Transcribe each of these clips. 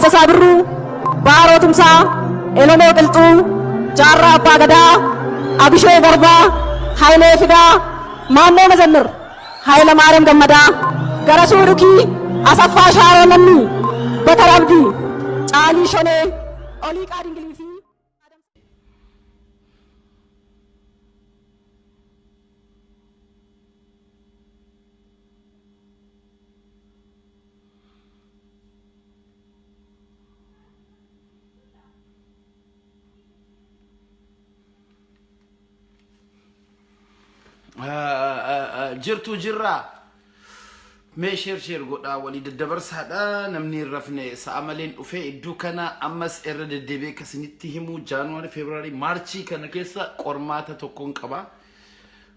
Taaddasaa Birruu, Baaroo Tumsaa, Elemoo Qilxuu, Jaarraa Abbaa Gadaa, Abishee Garbaa, Hayilee Fidaa, Maammoo Mazammir, Hayilamaariyaam Gammadaa, Garasuu Dhukii, Asaffaa Shaaroo Lammii, Bakar Abdii, Caalii Shonee, Oliiqaa Dingilii fi Jirtu jirraa mee sheer sheer godhaa walii daddabarsaadha. Namni hin rafne sa'a maleen dhufee iddoo kana ammas irra deddeebi'ee akkasinitti himu. Jaanuwaarii, Feebruaarii, Maarchii kana keessa qormaata tokkoon qaba.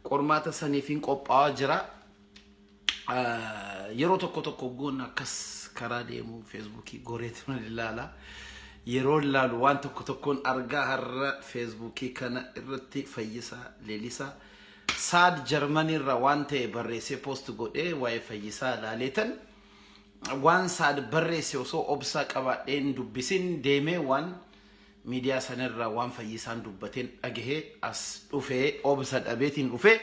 Qormaata saniifin qophaa'aa jira. Yeroo tokko tokko goon akkas karaa deemu Feesbuukii goreetu nan ilaala. Yeroo ilaalu waan tokko tokkoon argaa. Har'a Feesbuukii kana irratti Fayyisaa Leelisaa Saad Jarmanii irra waan ta'e barreessee poost godhee waa'ee Fayyisaa ilaaleetan, waan Saad barreesse osoo obsaa qabaadhee hin dubbisin deemee, waan miidiyaa sanarraa waan Fayyisaan dubbateen dhagahee as dhufee, obsa dhabeetiin dhufee.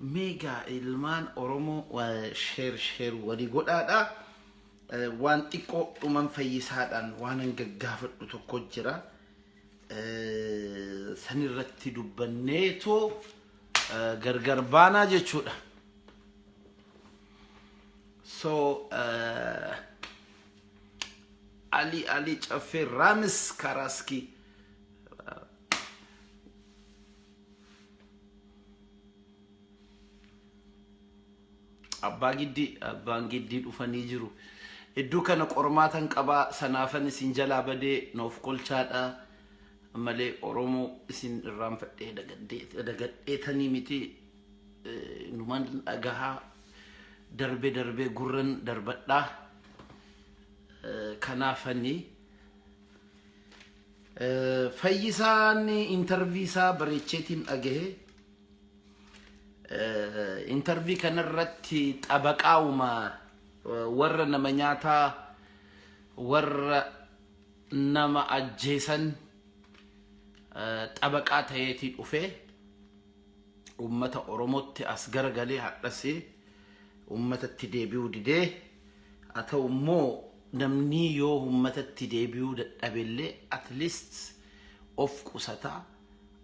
Meegaa ilmaan Oromoo, share share walii godhaadha. Waan xiqqoo dhuman Fayyisaadhaan waan an gaggaafadhu tokko jira. Sanirratti dubbanneetoo gargar baanaa jechuudha. So Ali Ali Caffee Raamis Karaskii Abbaa Giddii, abbaan Giddii dhufanii jiru. Iddoo kana qormaatan qabaa, sanaafan isin jalaa badee noof kolchaadha malee Oromoo isin irraanfadhee dagadheetanii miti. Numan dhagahaa, darbee darbee gurran darbadhaa, kanaafanii. Fayyisaan interview isaa bareecheetiin dhagahe. Interview kanarratti xabaqaa'uma warra nama nyaataa, warra nama ajjeesan xabaqaa ta'eetii dhufee ummata Oromootti as garagalee, hadhas ummatatti deebi'uu didee. Haa ta'u immoo namni yoo ummatatti deebi'uu dadhabellee at least of qusataa,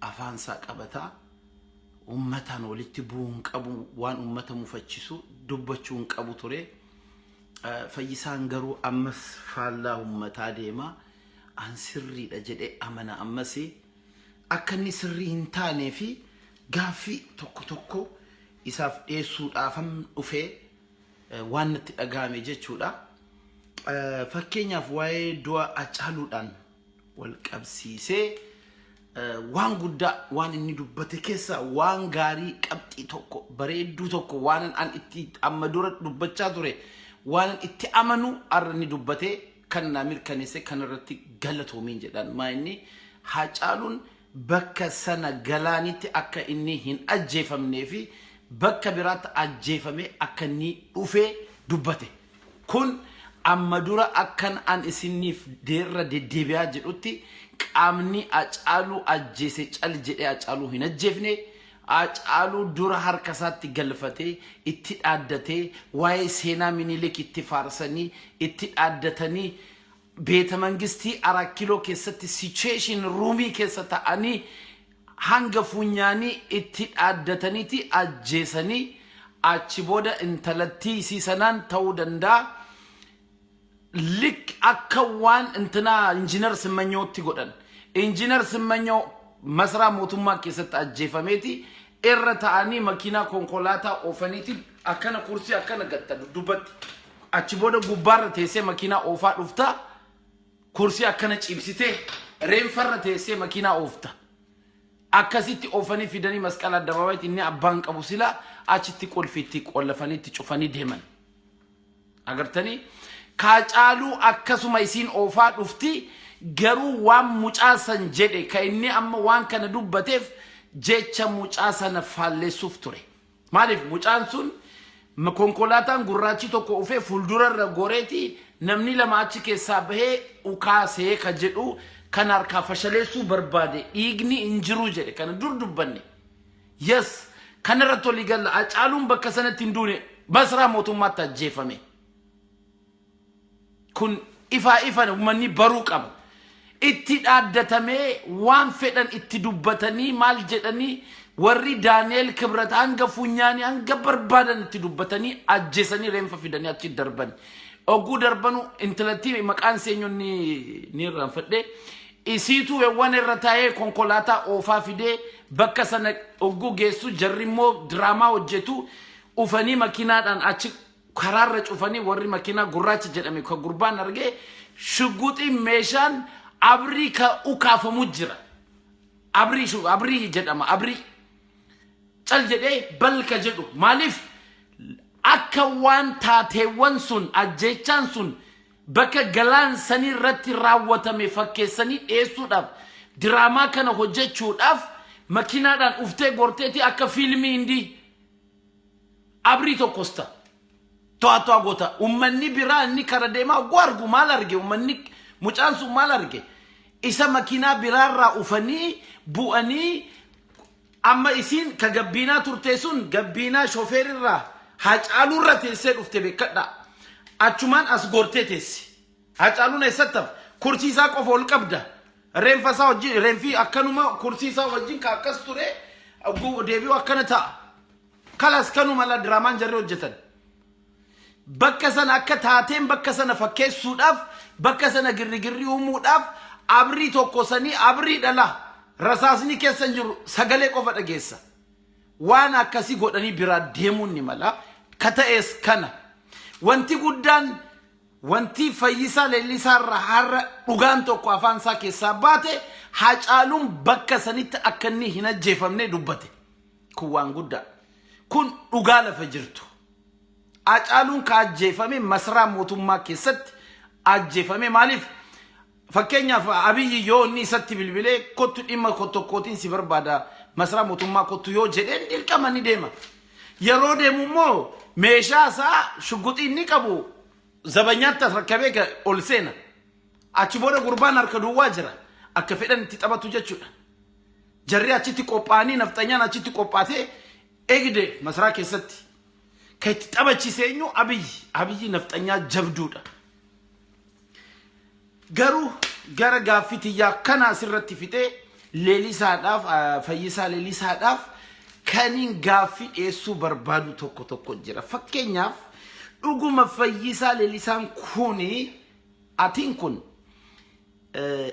afaansaa qabataa, ummataan walitti bu'uu hin qabu, waan ummata mufachisu dubbachuu hin qabu ture. Fayyisaan garuu ammas faallaa ummataa deema. An sirriidha jedhee amana, ammas akka inni sirrii hin taanee fi gaaffii tokko tokko isaaf dhiyeessuudhaafan dhufee, waan natti dhagahame jechuudha. Fakkeenyaaf waa'ee du'a Hacaaluudhaan wal qabsiisee waan guddaa waan inni dubbate keessa waan gaarii qabxii tokko bareedduu tokko, waan an itti amma dura dubbachaa ture, waan itti amanu har'a inni dubbate kan naa mirkaneesse kanarratti galatoomiin jedhan. Maa inni Hacaaluun bakka sana Galaanitti akka inni hin ajjeefamnee fi bakka biraatti ajjeefamee akka inni dhufee dubbate. Kun amma dura akkan an isiniif deerra deddeebi'aa jedhutti, qaamni Hacaaluu ajjeese cal jedhee Hacaaluu hin ajjeefne. Hacaaluu dura harka isaatti galfatee itti dhaaddatee, waa'ee seenaa Minilik itti faarsanii itti dhaaddatanii, beeta mangistii Arat Kiiloo keessatti situation roomii keessa ta'anii hanga funyaanii itti dhaaddataniiti ajjeesanii, achi booda intalattii isii sanaan ta'uu danda'a. Lik akka waan intinaa Injiinar Simmanyootti godhan. Injiinar Simmanyoo masaraa mootummaa keessatti ajjeefameeti irra ta'anii makiinaa konkolaataa oofaniiti akkana kursii akkana gatta duddubbatti. Achi booda gubbaarra teessee makiinaa oofaa dhufta, kursii akkana ciibsitee reenfarra teessee makiinaa oofta. Akkasitti oofanii fidanii Masqala Addabaabayitti inni abbaan qabu silaa achitti qulfiitti qollafanii itti cufanii deeman. Agartanii? Kaacaaluu akkasuma isiin oofaa dhufti, garuu waan mucaa san jedhe ka inni amma waan kana dubbateef jecha mucaa sana faalleessuuf ture. Maaliif mucaan sun konkolaataan gurraachi tokko ufee fuuldurarra goreeti Namni lama achi keessaa bahee ukaasee ka jedhu kan harkaa fashaleessuu barbaade, dhiigni hin jiru jedhe. Kana dur dubbanne. Yes, kanarratti walii galla. Hacaaluun bakka sanatti hin duune, masaraa mootummaatti ajjeefame. Kun ifaa ifan uummanni baruu qaba. Itti dhaaddatamee, waan fedhan itti dubbatanii, maal jedhanii, warri Daani'eel Kibrat hanga funyaanii hanga barbaadan itti dubbatanii, ajjeesanii, reenfa fidanii achi darban. Ogguu darbanu intalattii maqaan seenyuun ni irraanfadhe. Isiitu waan irra taa'ee konkolaataa oofaa fidee bakka sana ogguu geessu, jarri immoo diraamaa hojjetu ufanii makiinaadhaan achi karaarra cufanii, warri makiinaa gurraacha jedhame ka gurbaan argee shugguxiin meeshaan abrii ka ukaafamu jira. Abrii abrii jedhama, abrii. Cal jedhee balka jedhu maaliif akka waan taateewwan sun, ajjeechaan sun bakka galaan sanii irratti raawwatame fakkeessanii dhiyeessuudhaaf, diraamaa kana hojjechuudhaaf, makiinaadhaan uftee gorteetii akka fiilmii hindii abrii tokkosta. To'a to'a goota. Uummanni biraa inni kara deemaa oguu argu maal arge? Uummanni mucaan sun maal arge? Isa makiinaa biraarraa ufanii bu'anii, amma isiin ka gabbiinaa turte sun gabbiinaa shofeerirraa Hacaaluurra teessee dhufte, beekadhaa. Achumaan as gortee teessi. Hacaaluun eessatti hafe? Kursii isaa qofa ol qabda. Reenfa isaa wajjin, reenfi akkanuma kursii isaa wajjin ka akkas ture deebi'u akkana ta'a. Kalas, kanuma la diraamaan jarri hojjetan. Bakka sana akka taateen bakka sana fakkeessuudhaaf, bakka sana girrigirri uumuudhaaf, abrii tokko sanii abrii dhala rasaasni keessa hin jiru, sagalee qofa dhageessa. Waan akkasii godhanii biraa deemuun ni mala. Ka ta'es kana. Wanti guddaan, wanti Fayyisaa Leellisaa irraa har'a dhugaan tokko afaan isaa keessaa baate, Hacaaluun bakka sanitti akka inni hin ajjeefamne dubbate. Kun waan guddaa. Kun dhugaa lafa jirtu. Hacaaluun ka ajjeefame masaraa mootummaa keessatti ajjeefame. Maaliif? Fakkeenyaaf, Abiyyi yoo inni isatti bilbilee, "Kottu, dhimma tokkootiin si barbaada, masaraa mootummaa kottu" yoo jedheen, dirqama ni deema. Yeroo deemu immoo meeshaa isaa shugguxii inni qabu zabanyaatti as rakkabee ol seena. Achi booda gurbaan harka duwwaa jira. Akka fedhan itti taphatu jechuudha. Jarri achitti qophaa'anii, nafxanyaan achitti qophaatee eegde masaraa keessatti. Kan itti taphachiise eenyu? Abiyyi. Abiyyi nafxanyaa jabduudha. Garuu gara gaaffii tiyyaa kana asirratti fixee, Leelisaadhaaf, Fayyisaa Leelisaadhaaf kaniin gaaffii dhiyeessuu barbaadu tokko tokko jira. Fakkeenyaaf, dhuguma Fayyisaa Leelisaan kuni, atiin kun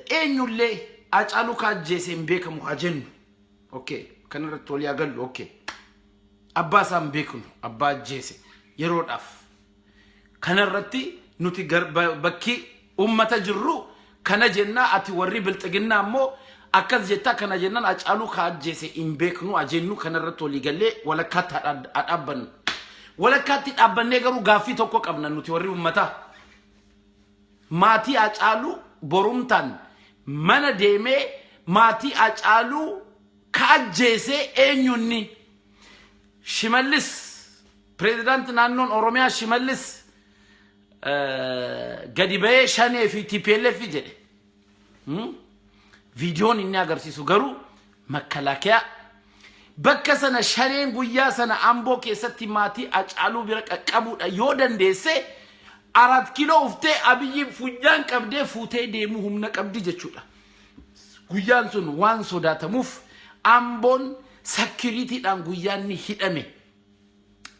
eenyullee Hacaaluu ka ajjeese hin beekamu haa jennu. Okay, kanarratti walii haa gallu. Okay. Abbaa isaa hin beeknu, abbaa ajjeese yeroodhaaf. Kanarratti nuti bakki ummata jirru kana jennaa, ati warri bilxiginnaa immoo akkas jettaa. Kana jennaan, Hacaaluu ka ajjeese hin beeknu haa jennu, kanarratti walii gallee walakkaatti haa dhaabbannu. Walakkaatti dhaabbannee garuu gaaffii tokko qabna nuti warri ummataa. Maatii Hacaaluu borumtaan mana deemee, maatii Hacaaluu ka ajjeese eenyunni? Shimallis, pireezidaanti naannoon Oromiyaa Shimallis gadi bahee Shanee fi TPLF jedhe. Viidiyoon inni agarsiisu garuu makalaakiyaa. Bakka sana Shaneen guyyaa sana Amboo keessatti maatii Hacaaluu bira qaqqabuudha yoo dandeesse, Arat Kiloo uftee Abiyyiin funyaan qabdee fuutee deemuu humna qabdi jechuudha. Guyyaan sun waan sodaatamuuf Amboon security dhaan guyyaan ni hidhame.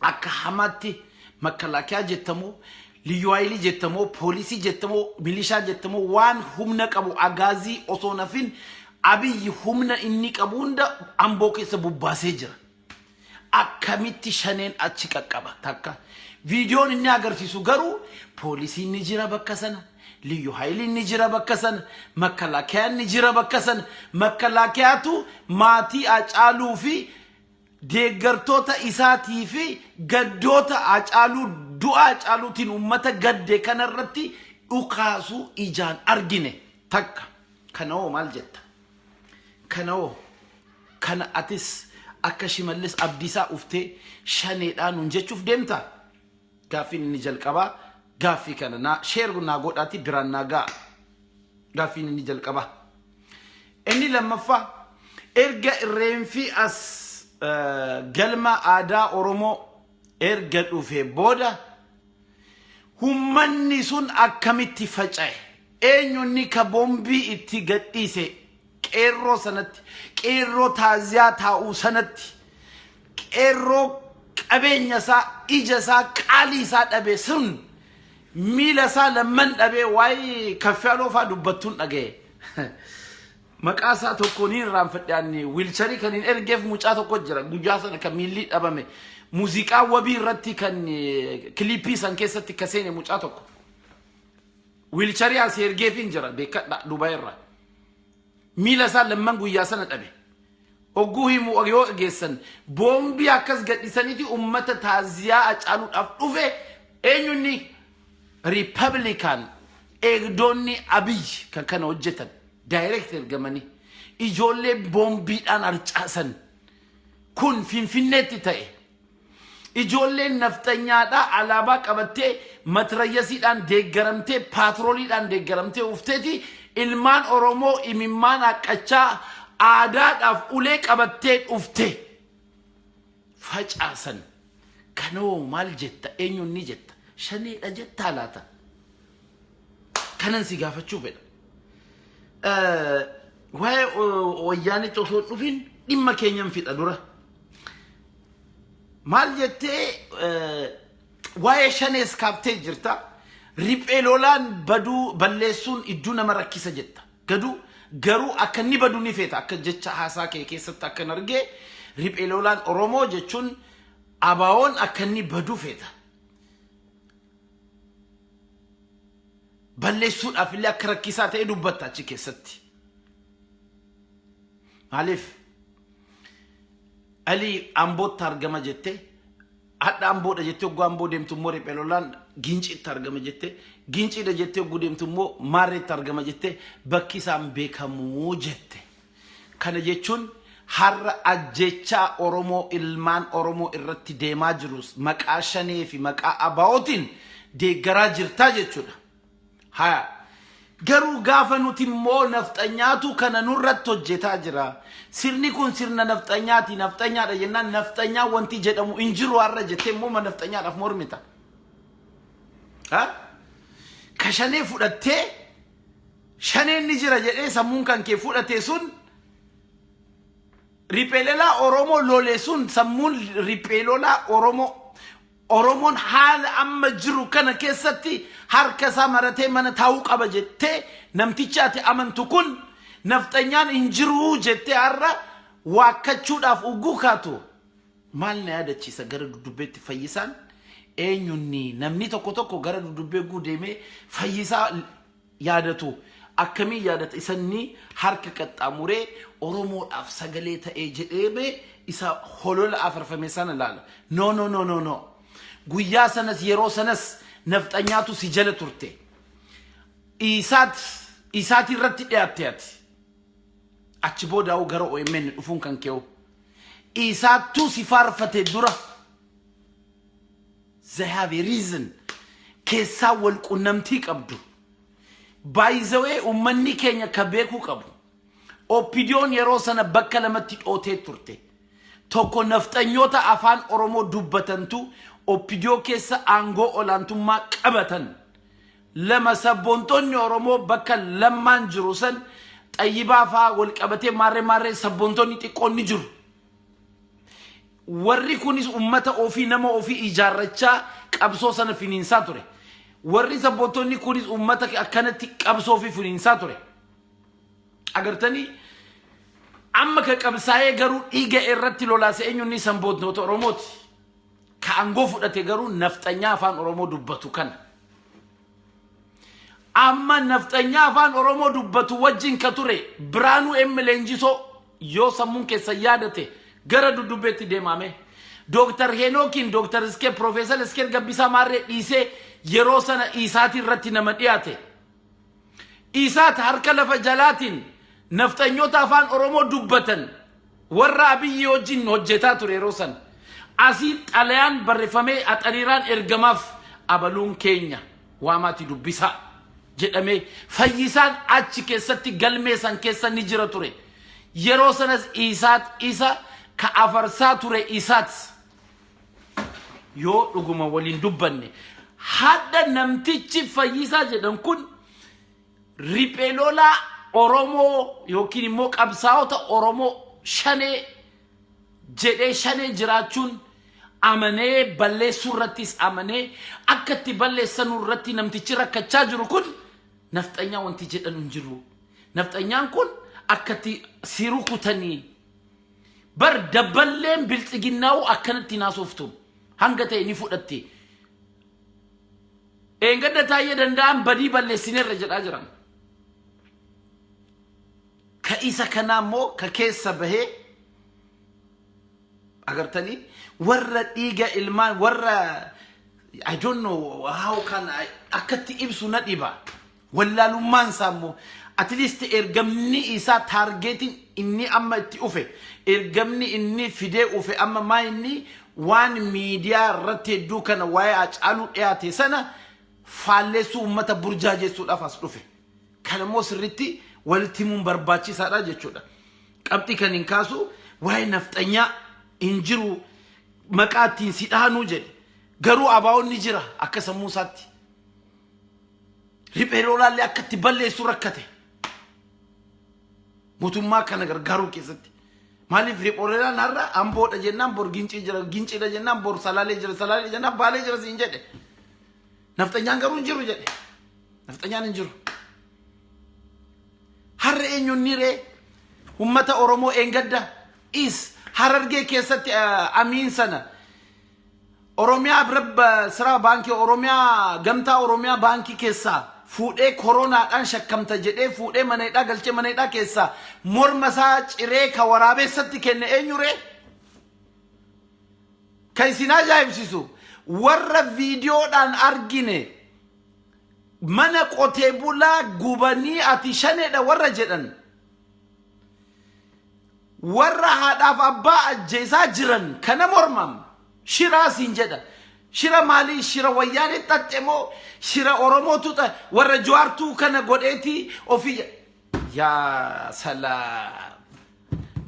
Akka hamaatti makalaakiyaa jettamoo, liyyuu haayilii jettamoo, poolisii jettamoo, milishaa jettamoo, waan humna qabu agaazii osoo nafin Abiyyi humna inni qabu hunda Amboo keessa bubbaasee jira. Akkamitti Shaneen achi qaqqaba takka? Viidiyoon inni agarsiisu garuu poolisiin ni jira bakka sana, liyyuu haayiliin ni jira bakka sana, makkalaakiyaan ni jira bakka sana. Makkalaakiyaatu maatii Hacaaluu fi deeggartoota isaatii fi gaddoota Hacaaluu, du'a Hacaaluutiin uummata gadde kanarratti dhukaasuu ijaan argine takka. Kana hoo maal jetta? Kana hoo, kana atis akka Shimallis Abdiisaa uftee Shaneedhaa nuun jechuuf deemta? Gaaffiin inni jalqabaa Gaaffii kana naa share naa godhaati biraan naa ga'a. Gaaffiin inni jalqabaa. Inni lammaffaa, erga irreenfi as galma aadaa Oromoo erga dhufe booda hummanni sun akkamitti faca'e? Eenyunni ka boombii itti gadhiise qeerroo sanatti, qeerroo taaziyaa taa'uu sanatti, qeerroo qabeenya isaa, ija isaa, qaalii isaa dhabe sun, miila isaa lamman dhabee waa'ee kaffiyaaloo fa'aa dubbattuun dhaga'e. Maqaa isaa tokko ni irraanfadhe ani. Wheelchairii kan hin ergeef mucaa tokko jira guyyaa sana kan miilli dhabame, muuziqaa wabii irratti kan clipii san keessatti ka seene mucaa tokko. Wheelchairii asii ergeef hin jira, beekadha. Dubaay irraa miila isaa lamman guyyaa sana dhabe. Ogguu himu yoo geessan boombii akkas gadhisaniiti ummata taaziyaa Hacaaluudhaaf dhufe eenyunni Republican eegdonni Abiy kan kana hojjetan direct ergamanii ijoollee boombiidhaan harcaasan. Kun Finfinneetti ta'e. Ijoolleen nafxanyaadhaa alaabaa qabattee, matirayyasiidhaan deeggaramtee, paatrooliidhaan deeggaramtee ufteeti ilmaan Oromoo imimmaan haqqachaa aadaadhaaf ulee qabattee dhufte facaasan. Kanoo maal jetta? Eenyuun ni jetta? Shaneedha jettaa laata? Kanan si gaafachuu fedha. Waa'ee wayyaanitti osoo hin dhufin dhimma keenyan fixa dura. Maal jettee waa'ee shanees kaaftee jirta. Riphee lolaan baduu balleessuun iddoo nama rakkisa jetta. Gaduu garuu akka inni badu ni feeta, akka jecha haasaa kee keessatti akka hin argee riphee lolaan Oromoo jechuun ABO'n akka inni badu feeta. Balleessuudhaaf illee akka rakkisaa ta'e dubbatta achi keessatti. Maaliif? Ali Ambootti argama jette, hadha Amboodha jettee hogguu Amboo deemtu immoo riphee lolaan Ginciitti argama jette, Ginciidha jettee hogguu deemtu immoo Maarreetti argama jette, bakki isaan beekamuu jette. Kana jechuun har'a ajjechaa Oromoo ilmaan Oromoo irratti deemaa jirus maqaa shanee fi maqaa ABO'tiin deeggaraa jirtaa jechuudha. Haya. Garuu gaafa nuti immoo nafxanyaatu kana nurratti hojjetaa jira. Sirni kun sirna nafxanyaati, nafxanyaadha jennaan, nafxanyaa wanti jedhamu hin jiru har'a jettee immoo nafxanyaadhaaf mormita. Ha? Ka shanee fudhattee, shaneen ni jira jedhee sammuun kan kee fudhate sun, riphee lolaa Oromoo lole sun, sammuun riphee lolaa Oromoo Oromoon haala amma jiru kana keessatti harka isaa maratee mana taa'uu qaba jettee, namtichi ati amantu kun nafxanyaan hin jiruu jettee har'a waakkachuudhaaf ugguu kaatu maal na yaadachiisa? Gara dudubbeetti fayyisaan eenyunni? Namni tokko tokko gara dudubbee guu deemee fayyisaa yaadatu akkamiin yaadata? Isanni harka qaxxaamuree Oromoodhaaf sagalee ta'ee jedheeme isa holola afarfame sana laala. No, no, no, no, no, guyyaa sanas yeroo sanas nafxanyaatu si jala turte. Isaat isaati irratti dhiyaatte ati. Achi boodaa'u gara OMN dhufuun kan kee'u isaattuu si faarfate dura. They have a reason. Keessaa wal qunnamtii qabdu. By the way, uummanni keenya ka beekuu qabu. OPDO'n yeroo sana bakka lamatti dhootee turte. Tokko nafxanyoota afaan Oromoo dubbatantu OPDO keessa aangoo olaantummaa qabatan. Lama sabboontonni Oromoo bakka lammaan jiru san xayyibaa fa'aa wal qabatee maarree maarree sabboontonni xiqqoon ni jiru. Warri kunis ummata ofii, nama ofii ijaarrachaa qabsoo sana finiinsaa ture. Warri sabboontonni kunis ummata akkanatti qabsoo ofii finiinsaa ture. Agartanii, amma ka qabsaa'ee garuu dhiiga irratti lolaase eenyuun? Sabboontota Oromooti. Ka aangoo fudhate garuu nafxanyaa afaan Oromoo dubbatu kana. Amma nafxanyaa afaan Oromoo dubbatu wajjin ka ture Biraanuu M. Leenjisoo yoo sammuun keessa yaadate gara dudubbeetti deemame. Dooktar Heenookiin, Dooktar Iskee, Piroofeesar Iskeel Gabbisaa Maarree dhiisee yeroo sana Isaatii irratti nama dhiyaate. Isaat harka lafa jalaatiin nafxanyoota afaan Oromoo dubbatan warra Abiyyi wajjin hojjetaa ture yeroo sana. Asii xalayaan barreeffamee axariiraan ergamaaf abaluun keenya. Waamaati dubbisaa jedhamee Fayyisaan achi keessatti galmee san keessa ni jira ture. Yeroo sanas Isaat isa ka afarsaa ture Isaat. Yoo dhuguma waliin dubbanne hadha namtichi Fayyisaa jedhan kun riphee lolaa Oromoo yookiin immoo qabsaa'ota Oromoo Shanee jedhee Shanee jiraachuun amanee balleessuu irrattis amanee akka itti balleessanuu irratti namtichi rakkachaa jiru kun nafxanyaa wanti jedhan hin jiru. Nafxanyaan kun akka itti si rukutanii bar dabballeen biltsiginnaa'uu akkanatti naasoftu hanga ta'e ni fudhatti. Eengadda Taayyee Danda'aan badii balleessineerra jedhaa jiran. Ka isa kanaa immoo ka keessa bahee agartanii warra dhiiga ilmaan warra, I don't know how can I, akkatti ibsu na dhiba. Wallaalummaan isaa immoo at least ergamni isaa, targetiin inni amma itti ufe, ergamni inni fidee ufe amma maa inni waan miidiyaa irratti hedduu kana waa'ee Hacaaluu dhiyaate sana faalleessuu, uummata burjaajessuudhaaf as dhufe. Kana immoo sirriitti walitti himuun barbaachisaadha jechuudha. Qabxii kan hin kaasu waa'ee nafxanyaa hin jiru, maqaa ittiin si dhaanuu jedhe. Garuu abaa'oon ni jira akka sammuu isaatti. Riphee lolaallee akka itti balleessu rakkate. Mootummaa kana gargaaruu keessatti. Maaliif riphee lolaan har'a Amboodha jennaan bor Gincii jira, Ginciidha jennaan bor Salaalee jira, Salaalee jennaan Baalee jira siin jedhe. Nafxanyaan garuu hin jiru jedhe. Nafxanyaan hin jiru. Har'a eenyuun ni ree? Uummata Oromoo eengadda is Harargee keessatti amiin sana Oromiyaa bira siraa baankii Oromiyaa, Gamtaa Oromiyaa baankii keessaa fuudhee koronaadhaan shakkamta jedhee fuudhee mana hidhaa galchee, mana hidhaa keessaa morma isaa ciree ka waraabessatti kenne eenyu ree? Kan isin ajaa'ibsiisu warra viidiyoodhaan argine mana qotee bulaa gubanii ati Shaneedha warra jedhan, warra haadhaaf abbaa ajjeesaa jiran kana mormam shiraa siin jedha. Shira maalii? Shira Wayyaanee xaxxe moo shira Oromootu warra Jawaartuu kana godheeti ofii? Yaa salaam,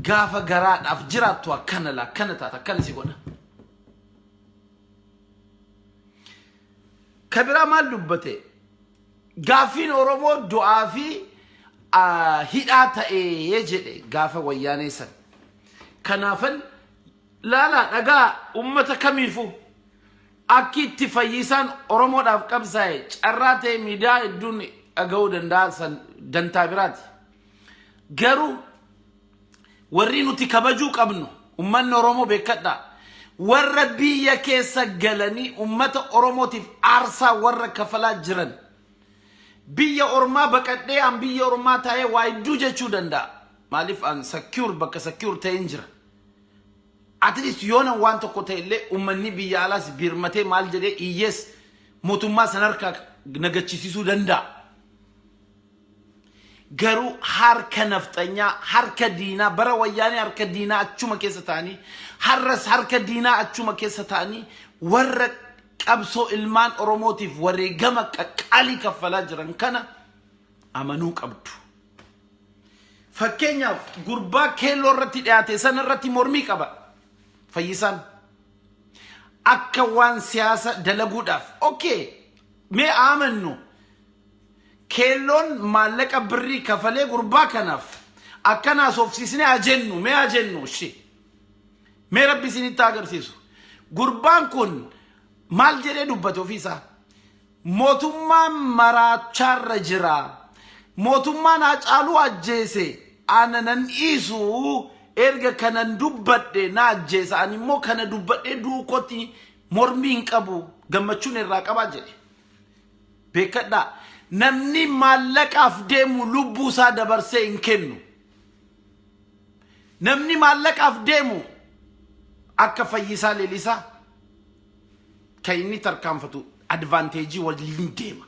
gaafa garaadhaaf jiraattu akkana la akkana taata, akkana si godha. Ka biraa maal dubbate? Gaaffiin Oromoo du'aa fi hidhaa ta'ee jedhe gaafa Wayyaanee san. Kanaafan laalaa dhagaa ummata kamiifuu akki itti Fayyisaan Oromoodhaaf qabsaa'e carraa ta'e miidiyaa hedduun dhaga'uu danda'a, san dantaa biraati. Garuu warri nuti kabajuu qabnu, ummanni Oromoo beekadhaa. Warra biyya keessa galanii ummata Oromootiif aarsaa warra kafalaa jiran. Biyya ormaa baqadhee an biyya ormaa taa'ee waa hedduu jechuu danda'a. Maaliif an secure, bakka secure ta'een jira. At least yoona waan tokko ta'e illee uummanni biyya alaas birmatee maal jedhee iyyees mootummaa san harkaa nagachisiisuu danda'a. Garuu harka nafxanyaa, harka diinaa, bara Wayyaanee harka diinaa achuma keessa ta'anii, har'as harka diinaa achuma keessa ta'anii warra qabsoo ilmaan Oromootiif wareegama qaqqaalii kaffalaa jiran kana amanuu qabdu. Fakkeenyaaf gurbaa keelloo irratti dhiyaate sana irratti mormii qaba. Fayyisaan akka waan siyaasa dalaguudhaaf. Okay, mee amannu, keelloon maallaqa birrii kafalee gurbaa kanaaf akkana soofsiisnee haa jennu, mee haa jennu ishee. Mee Rabbi isinitti haa agarsiisu. Gurbaan kun maal jedhee dubbate ofiisaa? Mootummaan maraachaarra jira. Mootummaan Hacaaluu ajjeese ana nan dhiisu, erga kanan dubbadhe na ajjeesa, ani immoo kana dubbadhee duukootti mormii hin qabu, gammachuun irraa qabaa jedhe. Beekadhaa, namni maallaqaaf deemu lubbuu isaa dabarsee hin kennu. Namni maallaqaaf deemu akka Fayyisaa Leelisaa kan inni tarkaanfatu advantage waliin deema.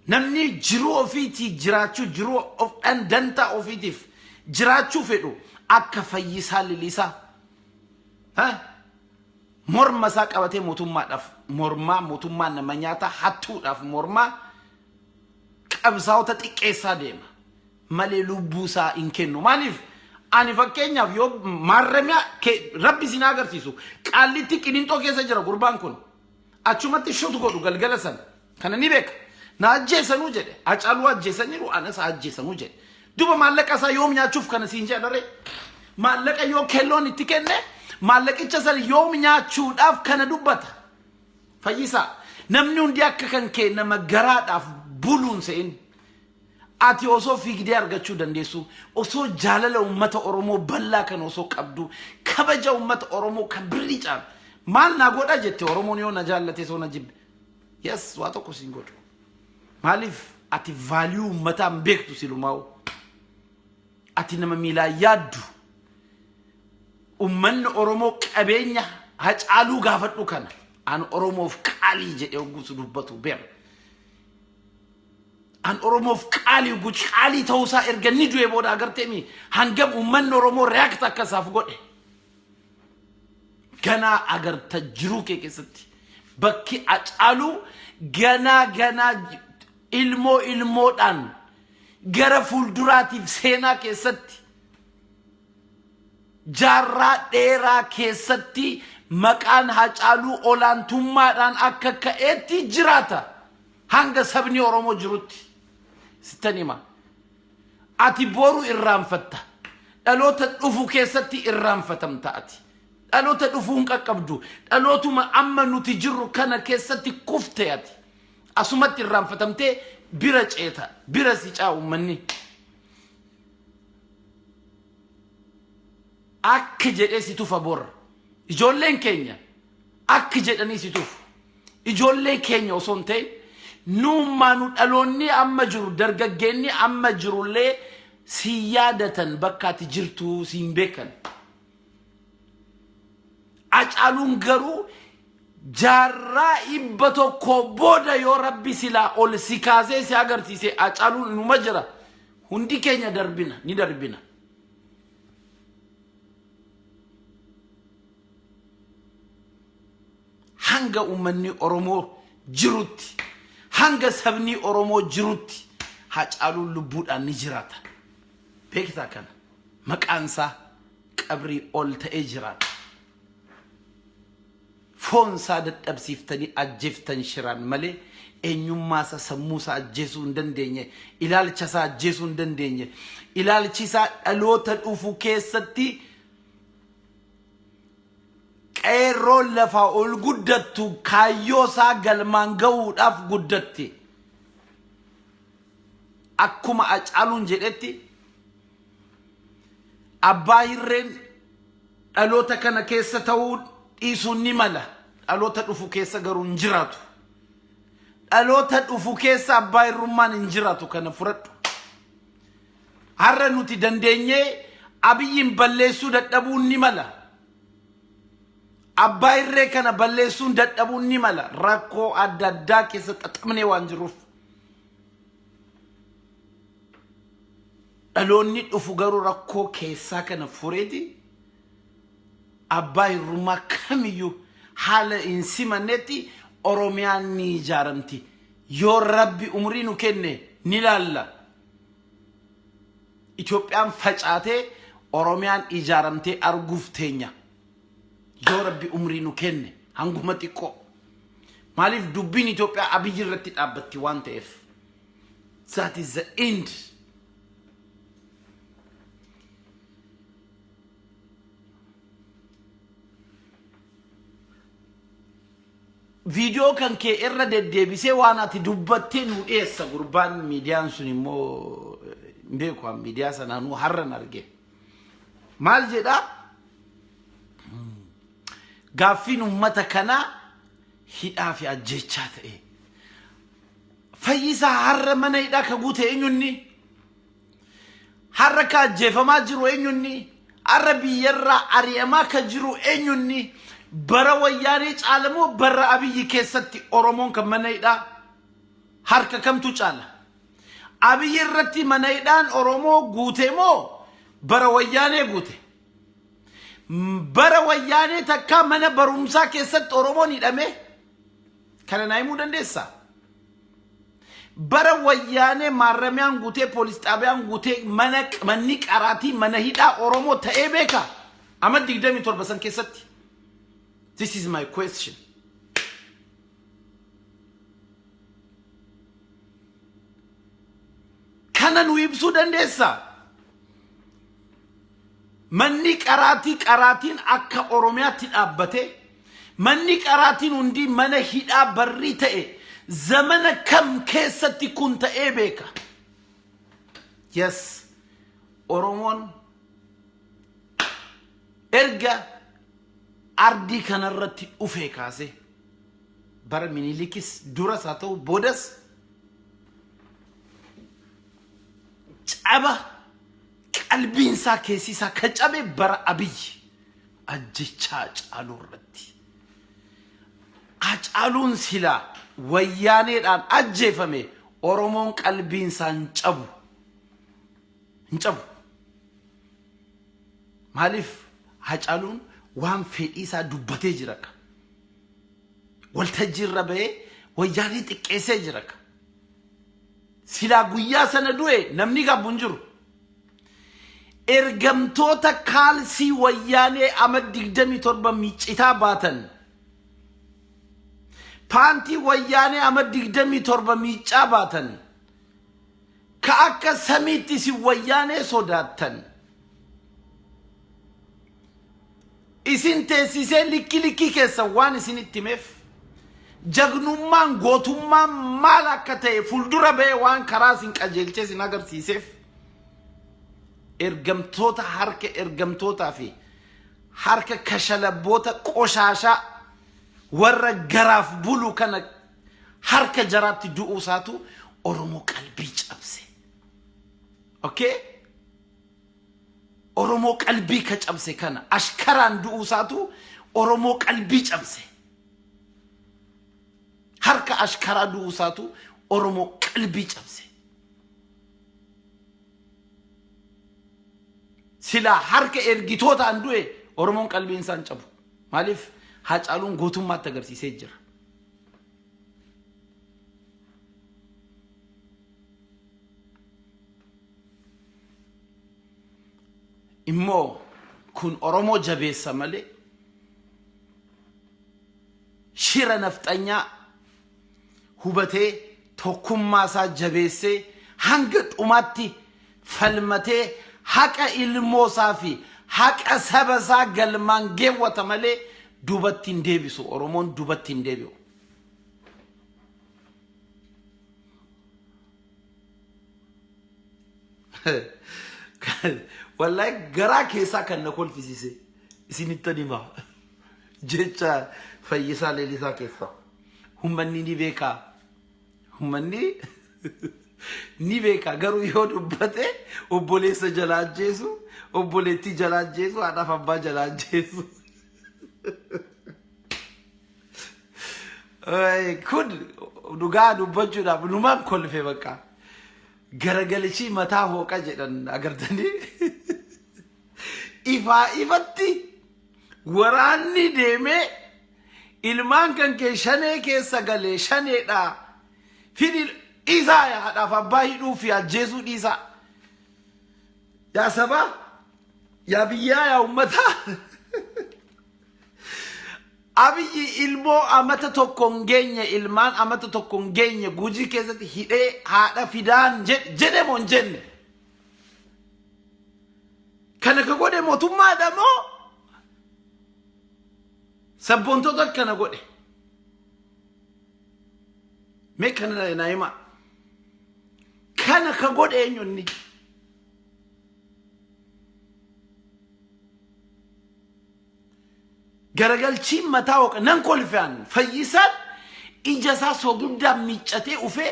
Namni jiruu ofiitii jiraachuu, jiruu of dantaa ofiitiif jiraachuu fedhu akka Fayyisaa Leelisaa morma isaa qabatee mootummaadhaaf mormaa mootummaa nama nyaataa hattuudhaaf mormaa qabsaa'ota xiqqeessaa deema malee lubbuu isaa hin kennu. Maaliif? Ani fakkeenyaaf yoo maarramiyaa rabbi isin agarsiisu qaallitti qilinxoo keessa jira gurbaan kun. Achumatti shut godhu galgala sana. Kana ni beeka. Na ajjeesanuu jedhe. Hacaaluu ajjeesaniiru anas haa ajjeesanuu jedhe. Duba maallaqa isaa yoom nyaachuuf kana siin jedha ree? Maallaqa yoo kelloon itti kenne maallaqicha sana yoom nyaachuudhaaf kana dubbata. Fayyisaa namni hundi akka kan kee nama garaadhaaf buluun se'in. Ati osoo fiigdee argachuu dandeessu, osoo jaalala uummata Oromoo bal'aa kana osoo qabdu, kabaja uummata Oromoo kan birrii caalu. Maal naa godha jette Oromoon yoo na jaallate osoo na jibbe. Yes, waa tokko siin godhu. Maaliif ati vaaliyuu uummataa hin beektu silumaa'u. Ati nama miilaan yaaddu. Uummanni Oromoo qabeenya Hacaaluu gaafadhu kana. An Oromoof qaalii jedhee hogguusu dubbatu beera. An Oromoof qaalii gu qaalii ta'uusaa erga inni du'ee booda agarteemi hangam uummanni Oromoo react akka isaaf godhe. Ganaa agarta jiruu kee keessatti bakki Hacaaluu ganaa ganaa ilmoo ilmoodhaan gara fuulduraatiif seenaa keessatti jaarraa dheeraa keessatti maqaan Hacaaluu olaantummaadhaan akka ka'eetti jiraata. Hanga sabni Oromoo jirutti. Sittan hima. Ati boru irraanfatta. Dhaloota dhufu keessatti irraanfatamta ati. Dhaloota dhufuu hin qaqqabdu. Dhalootuma amma nuti jirru kana keessatti kufte ati. Asumatti irraanfatamtee bira ceeta. Bira si caa uummanni. Akki jedhee si tufa bor. Ijoolleen keenya akki jedhanii si tufu. Ijoollee keenya osoo hin ta'in nuummaanu dhaloonni amma jiru dargaggeenni amma jirullee si yaadatan bakka ati jirtu si hin beekan. Hacaaluun garuu jaarraa 100 booda yoo rabbi silaa ol si kaasee si agarsiise Hacaaluun inuma jira. Hundi keenya darbina ni darbina. Hanga uummanni Oromoo jirutti, hanga sabni Oromoo jirutti Hacaaluun lubbuudhaan ni jiraata. Beektaa kana maqaan isaa qabrii ol ta'ee jiraata. Foon isaa dadhabsiiftanii ajjeeftan shiraan malee eenyummaa isaa sammuu isaa ajjeesuu hin dandeenye, ilaalcha isaa ajjeesuu hin dandeenye. Ilaalchi isaa dhaloota dhufu keessatti qeerroon lafaa ol guddattu kaayyoo isaa galmaan gahuudhaaf guddatti. Akkuma Hacaaluun jedhetti abbaa hirreen dhaloota kana keessa ta'uu dhiisuun ni mala. Dhaloota dhufu keessa garuu hin jiraatu. Dhaloota dhufu keessa abbaa hirrummaan hin jiraatu kana fudhadhu. Har'a nuti dandeenyee Abiyyiin balleessuu dadhabuun ni mala. Abbaa irree kana balleessuun dadhabuun ni mala. Rakkoo adda addaa keessa xaxamnee waan jirruuf. Dhaloonni dhufu garuu rakkoo keessaa kana fureeti abbaa hirrummaa kamiyyuu haala hin simannetti Oromiyaan ni ijaaramti. Yoo Rabbi umurii nu kenne ni laalla. Itoophiyaan facaatee Oromiyaan ijaaramtee arguuf teenya. Yoo Rabbi umrii nu kenne hanguma xiqqoo. Maaliif dubbiin Itoophiyaa Abiyyi irratti dhaabbatti waan ta'eef. That is the end. Viidiyoo kan kee irra deddeebisee waan ati dubbattee nu dhiyeessa gurbaan miidiyaan sun immoo hin beeku an miidiyaa sanaanuu har'an arge. Maal jedhaa? Gaaffiin uummata kanaa hidhaa fi ajjeechaa ta'e. Fayyisaa har'a mana hidhaa ka guute eenyunni? Har'a ka ajjeefamaa jiru eenyunni? Har'a biyyarraa ari'amaa ka jiru eenyunni? Bara wayyaanee caala moo bara Abiyyi keessatti Oromoon kan mana hidhaa harka kamtu caala? Abiyyi irratti mana hidhaan Oromoo guute moo bara wayyaanee guute? Bara wayyaanee takkaa mana barumsaa keessatti Oromoon hidhamee? Kana naa himuu dandeessaa? Bara wayyaanee maarramiyaan guutee poolis xaabiyaan guutee mana manni qaraatii mana hidhaa Oromoo ta'ee beeka? Ama 27 san keessatti. This is my question. Kana nu ibsuu dandeessaa? Manni qaraatii qaraatiin akka Oromiyaatti dhaabbate manni qaraatiin hundi mana hidhaa barrii ta'e zamana kam keessatti kun ta'ee beeka? Yes, Oromoon erga ardii kanarratti dhufee kaasee bara Minilikis duras haa ta'u boodas caba qalbiin isaa keessi isaa ka cabe bara Abiyyi ajjechaa Hacaaluu irratti. Hacaaluun silaa wayyaaneedhaan ajjeefame Oromoon qalbiin isaa hin cabu. Hin cabu. Maaliif Hacaaluun waan fedhii isaa dubbatee jira ka. Waltajjii irra bahee wayyaanee xiqqeessee jira ka. Silaa guyyaa sana du'e namni gabbu hin jiru. Ergamtoota kaalsii wayyaanee ama 27 miiccitaa baatan. Paantii wayyaanee ama 27 miiccaa baatan. Ka akka samiitti isin wayyaanee sodaattan. Isin teessisee likki likkii keessan waan isinitti himeef jagnummaan gootummaan maal akka ta'e fuuldura ba'ee waan karaa isin qajeelchee isin agarsiiseef ergamtoota harka ergamtootaa fi harka kashalabboota qoshaashaa warra garaaf bulu kana harka jaraatti du'uu isaatu Oromoo qalbii cabse. Okay? Oromoo qalbii ka cabse kana ashkaraan du'uu isaatu Oromoo qalbii cabse. Harka ashkaraa du'uu isaatu Oromoo qalbii cabse. Silaa harka ergitootaan du'e Oromoon qalbiin isaa hin cabu. Maaliif Haacaaluun gootummaatti agarsiisee jira. Immoo kun Oromoo jabeessa malee shira nafxanyaa hubatee tokkummaa isaa jabeessee hanga dhumaatti falmatee haqa ilmoo isaa fi haqa saba isaa galmaan geewwata malee duubatti hin deebisu. Oromoon duubatti hin deebi'u. Wallahi garaa keessaa kan na kolfisiise isinittan hima jecha Fayyisaa Leellisaa keessaa. Hummanni ni beekaa. Hummanni ni beekaa garuu yoo dubbate obboleessa jalaa ajjeesu, obboleettii jalaa ajjeesu, haadhaaf abbaa jalaa ajjeesu. Kun dhugaa dubbachuudhaaf numaan kolfe bakka. Garagalchii mataa hooqa jedhan agartanii. Ifaa ifatti waraanni deemee ilmaan kan kee shanee keessa galee shaneedha. Fidi dhiisaa haadhaaf abbaa hidhuu fi ajjeesuu dhiisaa. Yaa sabaa, yaa biyyaa, yaa uummataa. Abiyyi ilmoo amata tokko hin geenye ilmaan amata tokko hin geenye Gujii keessatti hidhee haadha fidaan jedhe moo hin jenne? Kana ka godhe mootummaadha moo sabboontota kana godhe? Mee kana naa himaa. Kana ka godhe eenyunni? Garagalchiin mataa hooqa nan kolfe an fayyisaan ija isaa soguddaan miiccatee ufee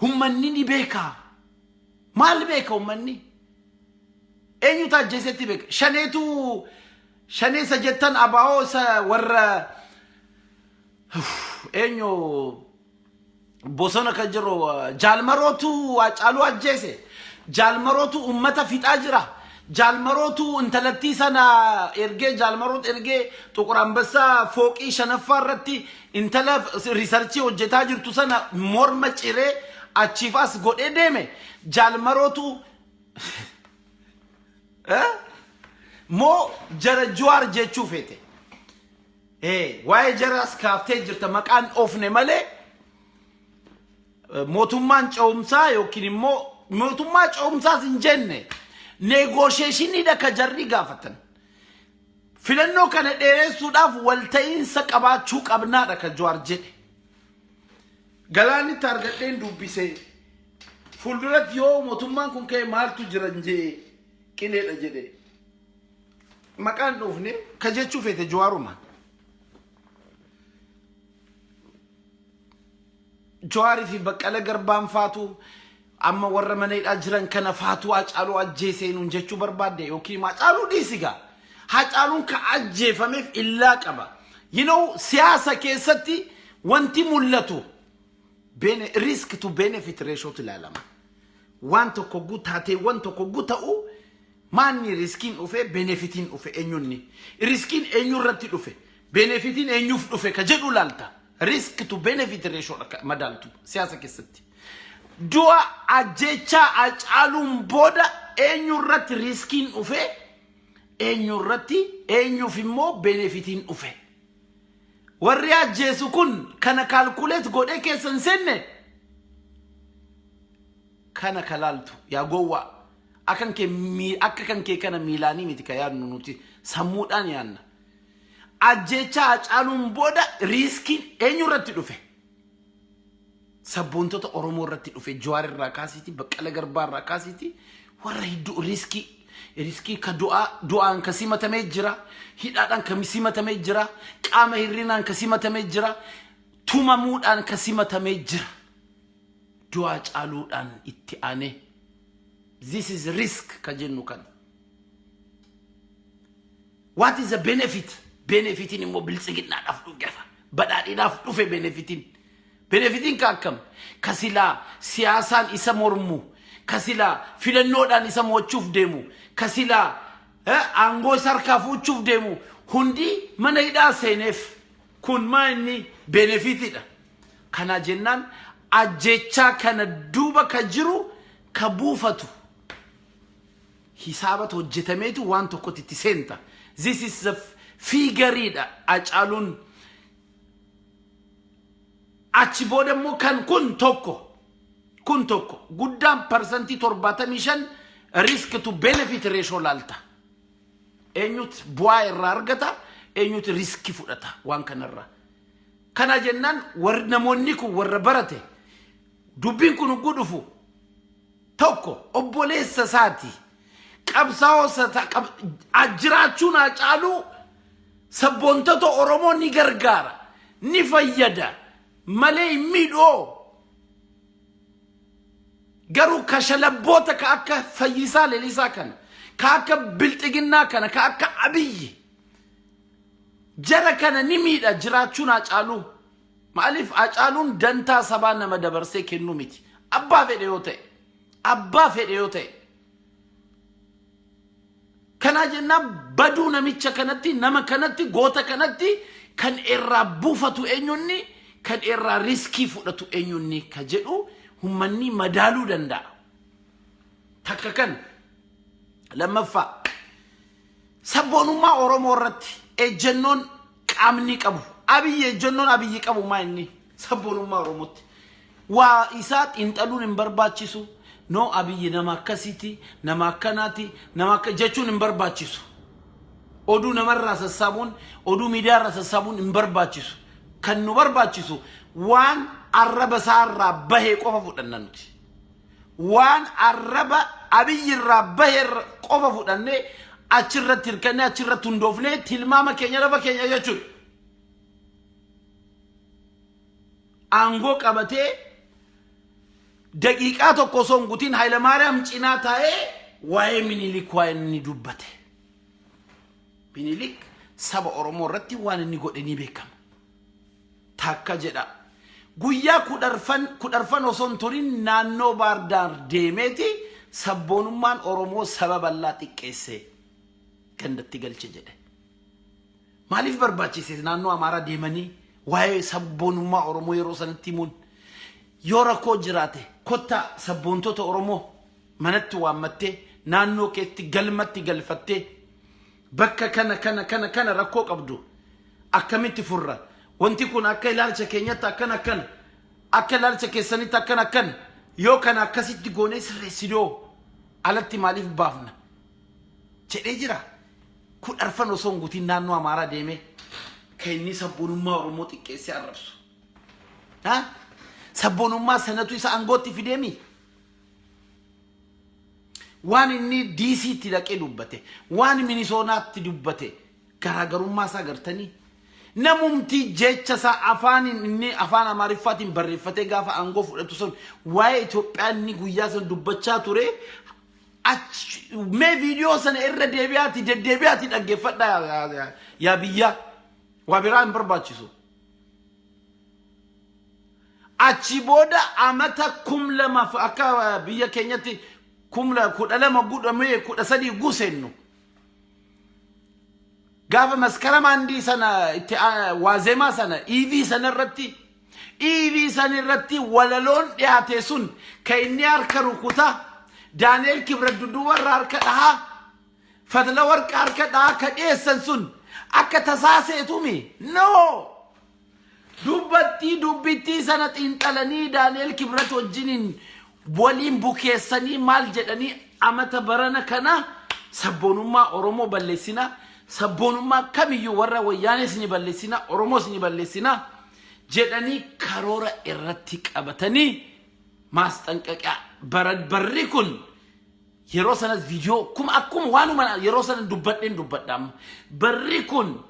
hummanni ni beeka. Maal beeka ummanni? Eenyutu ajjeesetti beeka? Shaneetu shanee isa jettan abaa'oo isa warra eenyu bosona kan jiru jaalmarootu Haacaaluu ajjeese. Jaalmarootu ummata fixaa jira. Jaalmarootu intalattii sana ergee, Jaalmaroot ergee Xuqur Ambassaa fooqii shanaffaa irratti intala research hojjetaa jirtu sana morma ciree achiif as godhee deeme. Jaalmarootu moo jara Jawaar jechuu feete? Waa'ee jaraas kaaftee jirta, maqaan oofne malee. Mootummaan ce'umsaa yookiin immoo mootummaa ce'umsaas hin jenne, negotiationiidha ka jarri gaafatan. Filannoo kana dheeressuudhaaf walta'iinsa qabaachuu qabnaadha ka Jawaar jedhe. Galaanitti argadheen dubbise. Fuulduratti yoo mootummaan kun ka'e maaltu jiran jee qileedha jedhe. Maqaan dhoofne ka jechuu feete Jawaaruma. Jawaarii fi Baqqala Garbaan faatu amma warra mana hidhaa jiran kana faatu Hacaaluu ajjeesee nuun jechuu barbaadde, yookiin Hacaaluu dhiisi gaa. Hacaaluun ka ajjeefameef illaa qaba. Siyaasa keessatti wanti mul'atu risk to benefit ratiotu ilaalama. Waan tokko guu taateewwan tokko guu ta'u, maanni riskiin dhufe, benefitiin dhufe eenyunni? Riskiin eenyu irratti dhufe? Benefitiin eenyuuf dhufe ka jedhu ilaalta. Risk to benefit ratio madaaltu siyaasa keessatti. Du'a ajjechaa Hacaaluun booda eenyu irratti riskiin dhufe, eenyu irratti, eenyuuf immoo benefitiin dhufe? Warri ajjeesu kun kana calculate godhee keessa hin seenne. Kana kalaaltu yaa gowwaa, akkan kee akka kan kee kana miilaanii miti ka yaadnu, nuti sammuudhaan yaadna. Ajjechaa Hacaaluun booda riskiin eenyu irratti dhufe? Sabboontota Oromoo irratti dhufe. Jawaar irraa kaasiiti, Baqqala Garbaa irraa kaasiiti, warra hedduu riskii ka du'aa du'aan ka simatamee jira, hidhaadhaan ka simatamee jira, qaama hir'inaan ka simatamee jira, tumamuudhaan ka simatamee jira. Du'aa caaluudhaan itti aanee. This is risk ka jennu kana. What is the benefit? Benefitiin immoo biltsiginnaadhaaf dhufe. Badhaadhinaaf dhufe benefitiin. Benefitiin ka akkam? Ka silaa siyaasaan isa mormu, ka silaa filannoodhaan isa mo'achuuf deemu, ka silaa aangoo isa harkaa fuuchuuf deemu hundi mana hidhaa seeneef, kun maa inni benefitiidha. Kana jennaan ajjechaa kana duuba ka jiru ka buufatu hisaabatu hojjetameetu waan tokkotti itti seenta. This is the figureiidha Hacaaluun. Achi booda immoo kan kun tokko guddaan 75% risk to benefit ratio laalta. Eenyutu bu'aa irraa argata, eenyutu riskii fudhata waan kanarraa? Kana jennaan warri namoonni kun warra barate, dubbiin kun hogguu dhufu tokko obboleessa isaati. Qabsaa'oo jiraachuun Hacaaluu sabboontota Oromoo ni gargaara, ni fayyada malee hin miidhoo. Garuu kashalabboota ka akka Fayyisaa Leelisaa kana, ka akka Bilxiginnaa kana, ka akka Abiyyi jara kana ni miidha jiraachuun Hacaaluu. Maaliif? Hacaaluun dantaa sabaa nama dabarsee kennuu miti. Abbaa fedhe yoo ta'e. Abbaa fedhe yoo ta'e. Kanaa jennaan baduu namicha kanatti, nama kanatti, goota kanatti kan irraa buufatu eenyunni, kan irraa riskii fudhatu eenyunni ka jedhu hummanni madaaluu danda'a. Takka kan lammaffaa, sabboonummaa Oromoo irratti ejjennoon qaamni qabu. Abiyyi, ejjennoon Abiyyi qabu maa inni sabboonummaa Oromootti? Waa isaa xiinxaluun hin barbaachisu. No, Abiyyi nama akkasiiti, nama akkanaati, nama akka jechuun hin barbaachisu. Oduu namarraa sassaabuun, oduu miidiyaarraa sassaabuun hin barbaachisu. Kan nu barbaachisu waan arraba isaarraa bahee qofa fudhanna nuti. Waan arraba Abiyyi irraa bahee qofa fudhannee achirratti hirkannee, achirratti hundoofnee tilmaama keenya lafa keenya jechuudha. Aangoo qabatee daqiiqaa tokko osoo hin gutiin Hayilamaariyaam cinaa taa'ee waa'ee Minilik waa inni dubbate. Minilik saba Oromoo irratti waan inni godhe ni beekama. Takka jedha. Guyyaa 10 osoo hin turin naannoo Baardaar deemeeti Sabboonummaan Oromoo saba bal'aa xiqqeesse gandatti galche jedhe. Maaliif barbaachise naannoo Amaaraa deemanii waa'ee sabboonummaa Oromoo yeroo sanatti himuun? Yoo rakkoo jiraate kottaa sabboontota Oromoo manatti waammattee, naannoo keetti galmatti galfattee, bakka kana kana kana kana rakkoo qabdu akkamitti furra, wanti kun akka ilaalcha keenyatti akkana akkana, akka ilaalcha keessanitti akkana akkana, yoo kana akkasitti goonee sirreessinoo alatti maaliif baafna jedhee jira. 14 osoo hin guutiin naannoo Amaaraa deemee kan inni sabboonummaa Oromoo xiqqeessee arrabsu. Ha? Sabboonummaa sanatu isa aangootti fideemi. Waan inni DC'tti dhaqee dubbate, waan Minisoonaatti dubbate garaagarummaa isaa agartanii. Namumti jecha isaa afaaniin inni afaan Amaariffaatiin barreeffatee gaafa aangoo fudhatu sun waa'ee Itoophiyaa inni guyyaa sana dubbachaa ture achi mee viidiyoo sana irra deebi'aati deddeebi'aati dhaggeeffadhaa yaa biyyaa, waa biraa hin barbaachisu. Achi booda amata 2000 akka biyya keenyatti 12 gudhamee 13 guseennu. Gaafa Maskarama 1 sana itti waazemaa sana EV sana irratti EV sana irratti walaloon dhiyaate sun kan inni harka rukutaa, Daani'el Kibrat dudduuba irraa harka dhahaa, Fatla Warqa harka dhahaa ka dhiyeessan sun akka tasaa seetumi? No! Dubbattii dubbittii sana xiinxalanii Daani'el Kibrat wajjiniin waliin bukeessanii maal jedhanii amata barana kana sabboonummaa Oromoo balleessina, sabboonummaa kamiyyuu warra Wayyaanees ni balleessina, Oromoos ni balleessina jedhanii karoora irratti qabatanii maasxanqaqaa bara barri kun yeroo sanas viidiyoo kuma akkuma waanuma yeroo sana dubbadheen dubbadha amma. Barri kun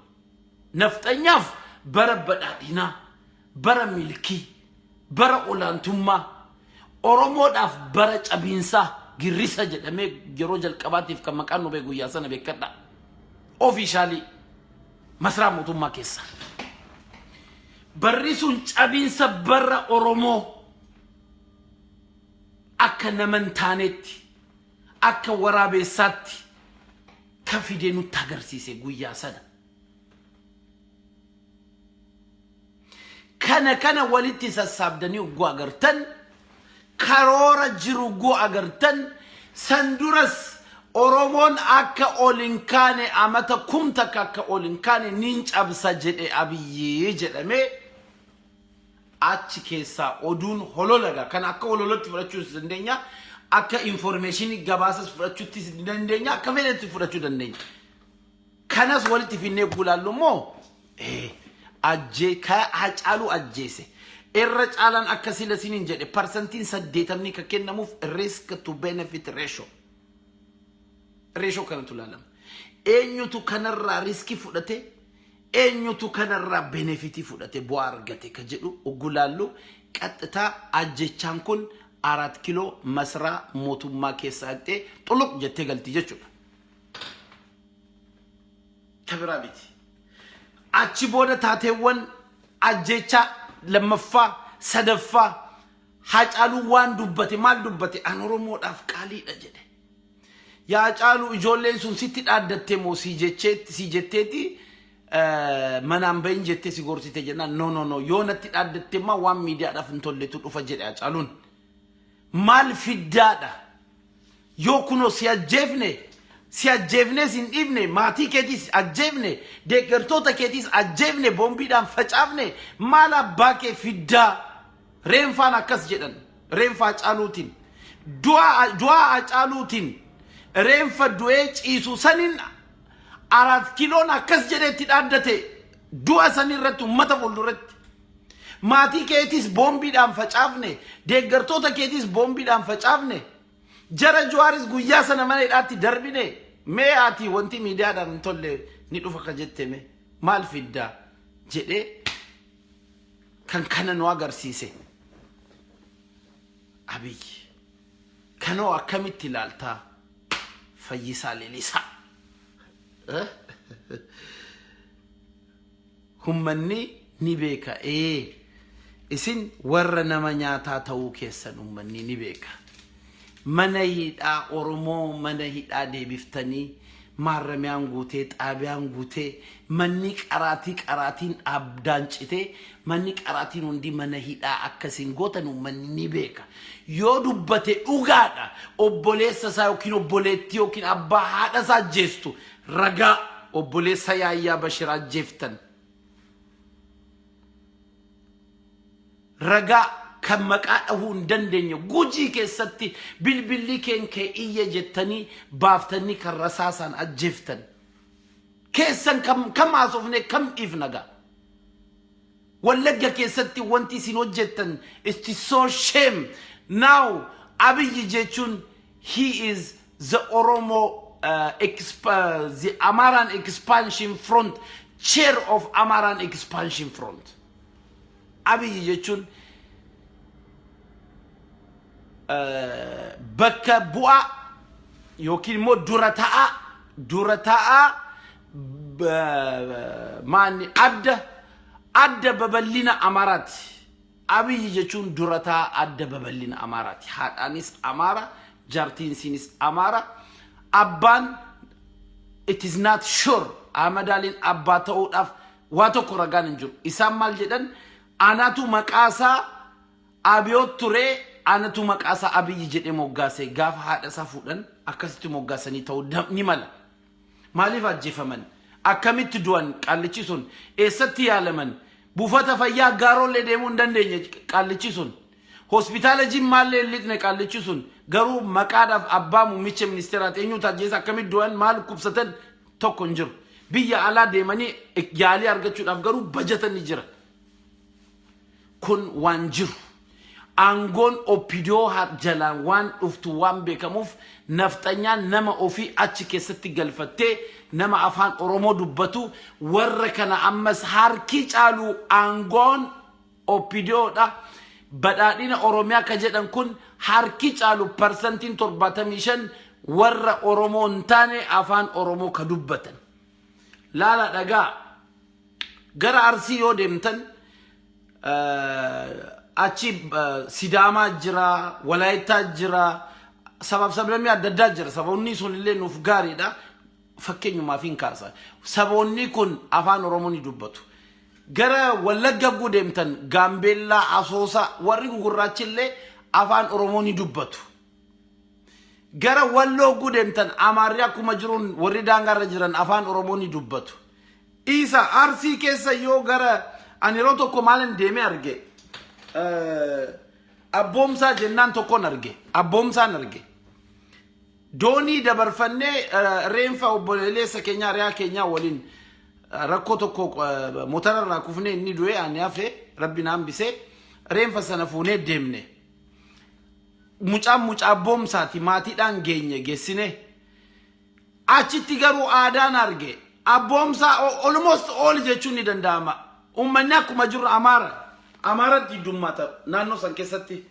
nafxanyaaf bara badhaadhinaa, bara milkii, bara olaantummaa, Oromoodhaaf bara cabiinsaa girrisa jedhamee yeroo jalqabaatiif kan maqaan nu beeku guyyaa sana beekadha. Ofiishaalii masaraa mootummaa keessa. Barri sun cabiinsa bara Oromoo akka nama hin taanetti, akka waraabeessaatti kan fidee nutti agarsiise guyyaa sana. Kana kana walitti sassaabdanii ugguu agartan, karoora jiru ugguu agartan, san duras Oromoon akka ol hin kaane, amata 1000 akka ol hin kaane nin cabsa jedhe Abiyyi jedhamee achi keessaa oduun hololaga kan akka hololatti fudhachuus dandeenya, akka informeeshinii gabaasas fudhachuuttis dandeenya, akka fedhetti fudhachuu dandeenya. Kanas walitti finnee gulaallu immoo ajjee ka Hacaaluu ajjeese irra caalaan akka sila siniin jedhe parsantiin 80 kan kennamuuf risk to benefit ratio. Ratio kanatu ilaalama. Eenyutu kanarraa riskii fudhate, eenyutu kanarraa benefitii fudhate, bu'aa argate ka jedhu gulaallu qaxxitaa ajjechaan kun Araat Kiloo masaraa mootummaa keessa haqxee xuluq jettee galti jechuudha. Ka biraa miti. Achi booda taateewwan ajjechaa lammaffaa, sadaffaa, Hacaaluu waan dubbate maal dubbate? An Oromoodhaaf qaaliidha jedhe. Yaa Hacaaluu, ijoolleen sun sitti dhaaddatte moo sii jecheetti sii jetteeti manaan bahin jettee si gorsite jennaan, no, no, no, yoo natti dhaaddatte immoo waan miidiyaadhaaf hin tolletu dhufa jedhe Hacaaluun. Maal fiddaadha? Yoo kunoo si ajjeefne, si ajjeefnees hin dhiifne, maatii keetiis ajjeefne, deeggartoota keetiis ajjeefne, boombiidhaan facaafne, maal abbaa kee fiddaa? Reenfaan akkas jedhan, reenfa Hacaaluutiin, du'a Hacaaluutiin reenfa du'ee ciisu saniin Araat Kiloon akkas jedhee itti dhaaddate du'a san irratti uummata fuulduratti. Maatii keetiis boombiidhaan facaafne, deeggartoota keetiis boombiidhaan facaafne, jara Juwaaris guyyaa sana mana hidhaatti darbine, mee ati wanti miidiyaadhaan hin tolle ni dhufa ka jette mee maal fiddaa jedhee kan kana nu agarsiise Abiyyi. Kanoo akkamitti ilaaltaa, Fayyisaa Lelisaa? Hummanni ni beeka, ee isin warra nama nyaataa ta'uu keessan ummanni ni beeka. Mana hidhaa Oromoo mana hidhaa deebiftanii, maarramiyaan guutee, xaabiyaan guutee, manni qaraatii qaraatiin dhaabdaan citee, manni qaraatiin hundi mana hidhaa akkasiin gootan uummanni ni beeka. Yoo dubbate dhugaadha. Obboleessa isaa yookiin obboleettii yookiin abbaa haadha isaa ajjeestu, ragaa obboleessa Yaayyaa Bashir ajjeeftan. Ragaa kan maqaa dhahuu hin dandeenye, Gujii keessatti bilbilli keen kee iyya jettanii baaftanii kan rasaasaan ajjeeftan. Keessan kam kam haasofne, kam dhiifna gaa? Wallagga keessatti wanti isin hojjettan, it's so shame. Now Abiyyi jechuun he is the Oromo the Amaran Expansion Front, chair of Amaran Expansion Front. Abiyyi jechuun bakka bu'aa yookiin immoo dura ta'aa maanni adda babal'ina Amaaraati. Abiyyi jechuun dura ta'aa adda babal'ina Amaaraati. Haadhaanis Amaara, jaartiin isiinis Amaara. Abbaan it is not sure, Ahmad Aliin abbaa ta'uudhaaf waa tokko ragaan hin jiru. Isaan maal jedhan? Anatu maqaasaa Abiyoot ture, anatu maqaasaa Abiyyi jedhee moggaase. Gaafa haadha isaa fuudhan akkasitti moggaasanii ta'uu ni mala. Maaliif ajjeefaman? Akkamitti du'an qaallichi sun? Eessatti yaalaman? Buufata fayyaa Gaarollee deemuu hin dandeenye qaallichi sun. Hospitaala Jimmaallee hin lixne qaallichi sun. Garuu maqaadhaaf abbaa muummicha ministeeraati. Eenyutu ajjeesa? Akkamitti du'an? Maal dhukkubsatan? Tokko hin jiru. Biyya alaa deemanii yaalii argachuudhaaf garuu bajata ni jira. Kun waan jiru. Aangoon OPDO jalaan waan dhuftu waan beekamuuf, nafxanyaan nama ofii achi keessatti galfattee, nama afaan Oromoo dubbatu warra kana ammas harki caalu aangoon OPDOdha. Badhaadhina Oromiyaa ka jedhan kun harki caalu 75% warra Oromoo hin taane afaan Oromoo ka dubbatan. Laala, dhagaa, gara Arsii yoo deemtan achi Sidaamaa jira, Walaayittaa jira, sabaaf sablammii adda addaa jira. Saboonni sun illee nuuf gaariidha. Fakkeenyumaaf hin kaasa. Saboonni kun afaan Oromoo ni dubbatu. Gara Wallagga guu deemtan, Gaambeellaa, Asoosaa, warri gugurraachi illee afaan Oromoo ni dubbatu. Gara Walloo guu deemtan, Amaarri akkuma jiruun warri daangaarra jiran afaan Oromoo ni dubbatu. Isa Arsii keessa yoo gara, ani yeroo tokko maalin deemee arge, abboomsaa jennaan tokkon arge, abboomsaan arge. Doonii dabarfannee reenfa obboleessa keenyaa, hiriyaa keenyaa waliin rakkoo tokko motorarraa kufnee inni du'e, ani hafe, rabbi na hambise, reenfa sana fuunee deemne. Mucaan mucaa abboomsaati, maatiidhaan geenye, geessine. Achitti garuu aadaan arge, abboomsaa almost all jechuun ni danda'ama. Uummanni akkuma jiru Amaara. Amaaratti heddummaata naannoo san keessatti.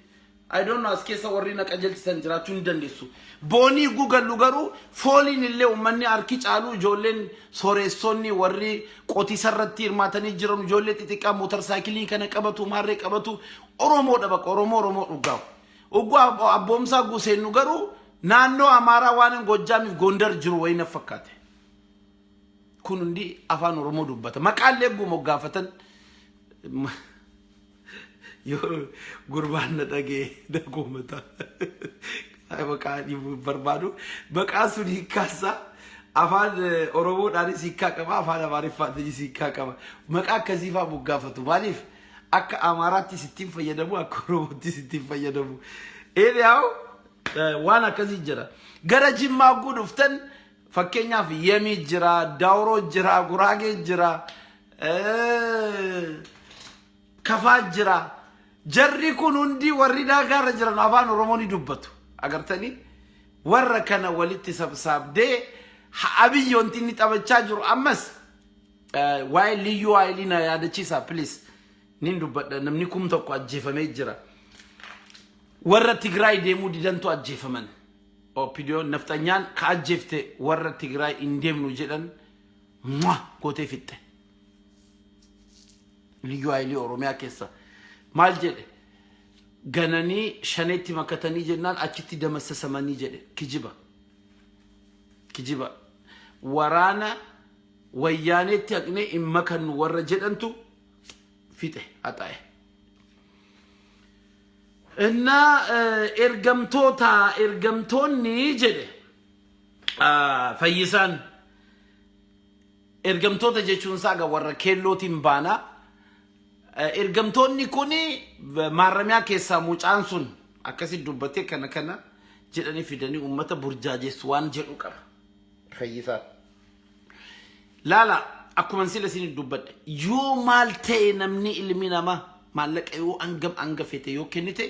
I don't know, as keessa warri na qajeelchisan jiraachuu ni dandeessu. Boonii gugallu garuu fooliin illee uummanni harki caalu ijoolleen sooreessonni warri qotisa irratti hirmaatanii jiran, ijoollee xixiqqaa mootarsaayikilii kana qabatu, maarree qabatu, Oromoodha, bakka Oromoo Oromoo dhugaa'u. Ugguu abboomsaa guseennu garuu naannoo Amaaraa waan Gojjaamiif Gondar jiru wayii na fakkaate. Kun hundi afaan Oromoo dubbata. Maqaallee moggaafatan yoo gurbaan na dhagee dagoomata. Maqaa barbaadu, maqaa sun hiikkaasaa afaan Oromoodhaanis hiikkaa qaba, afaan Amaariffaatiinis hiikkaa qaba. Maqaa akkasii fa'aa moggaafatu. Maaliif? Akka Amaaraattis ittiin fayyadamu, akka Oromoottis ittiin fayyadamu. Eeyaa'u waan akkasii jira. Gara Jimmaa guu dhuftan, fakkeenyaaf Yemii jira, Daawuroo jira, Guraagee jira, Kafaa jira. Jarri kun hundi warri daagaarra jiran afaan Oromoo ni dubbatu. Agartanii? Warra kana walitti sabsaabdee Abiyyi wanti inni taphachaa jiru ammas waa'ee liyyuu haayilii na yaadachiisa, please. Nin dubbadha, namni 1000 ajjeefamee jira. Warra Tigraay deemuu didantu ajjeefaman. OPDO nafxanyaan ka ajjeefte warra Tigraay hin deemnu jedhan muah gootee fixxe. Liyyuu haayilii Oromiyaa keessa maal jedhe? Gananii Shaneetti makatanii jennaan achitti damassasamanii jedhe. Kijiba. Kijiba. Waraana Wayyaaneetti haqnee hin makannu warra jedhantu fixe haxaa'e. Innaa ergamtoota ergamtoonni jedhe Fayyisaan. Ergamtoota jechuun isaa egaa warra keellootiin baana. Ergamtoonni kun maarramiyaa keessaa mucaan sun akkasi dubbatee kana kana jedhanii fidanii uummata burjaajessu waan jedhu qaba. Fayyisaan. Laala, akkuma sila isin dubbadhe, yoo maal ta'e, namni ilmi namaa maallaqa yoo hangam hanga fete yoo kennite,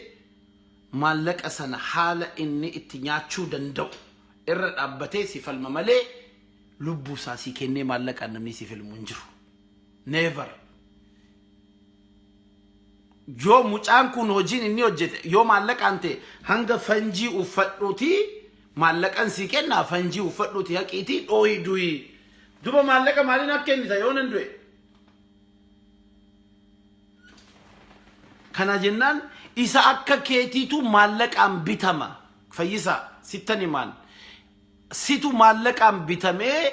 maallaqa sana haala inni itti nyaachuu danda'u irra dhaabbatee si falma malee lubbuu isaa sii kennee maallaqaan namni si filmu hin jiru. Never. Yoo mucaan kun hojiin inni hojjete yoo maallaqaan ta'e, hanga fanjii uffadhuuti maallaqan sii kennaa, fanjii uffadhuuti haqiitii dhoohi du'i. Duba maallaqa maaliin akka kennita yoo nan du'e? Kana jennaan isa akka keetiitu maallaqaan bitama. Fayyisaa, sittan himaan. Situ maallaqaan bitamee.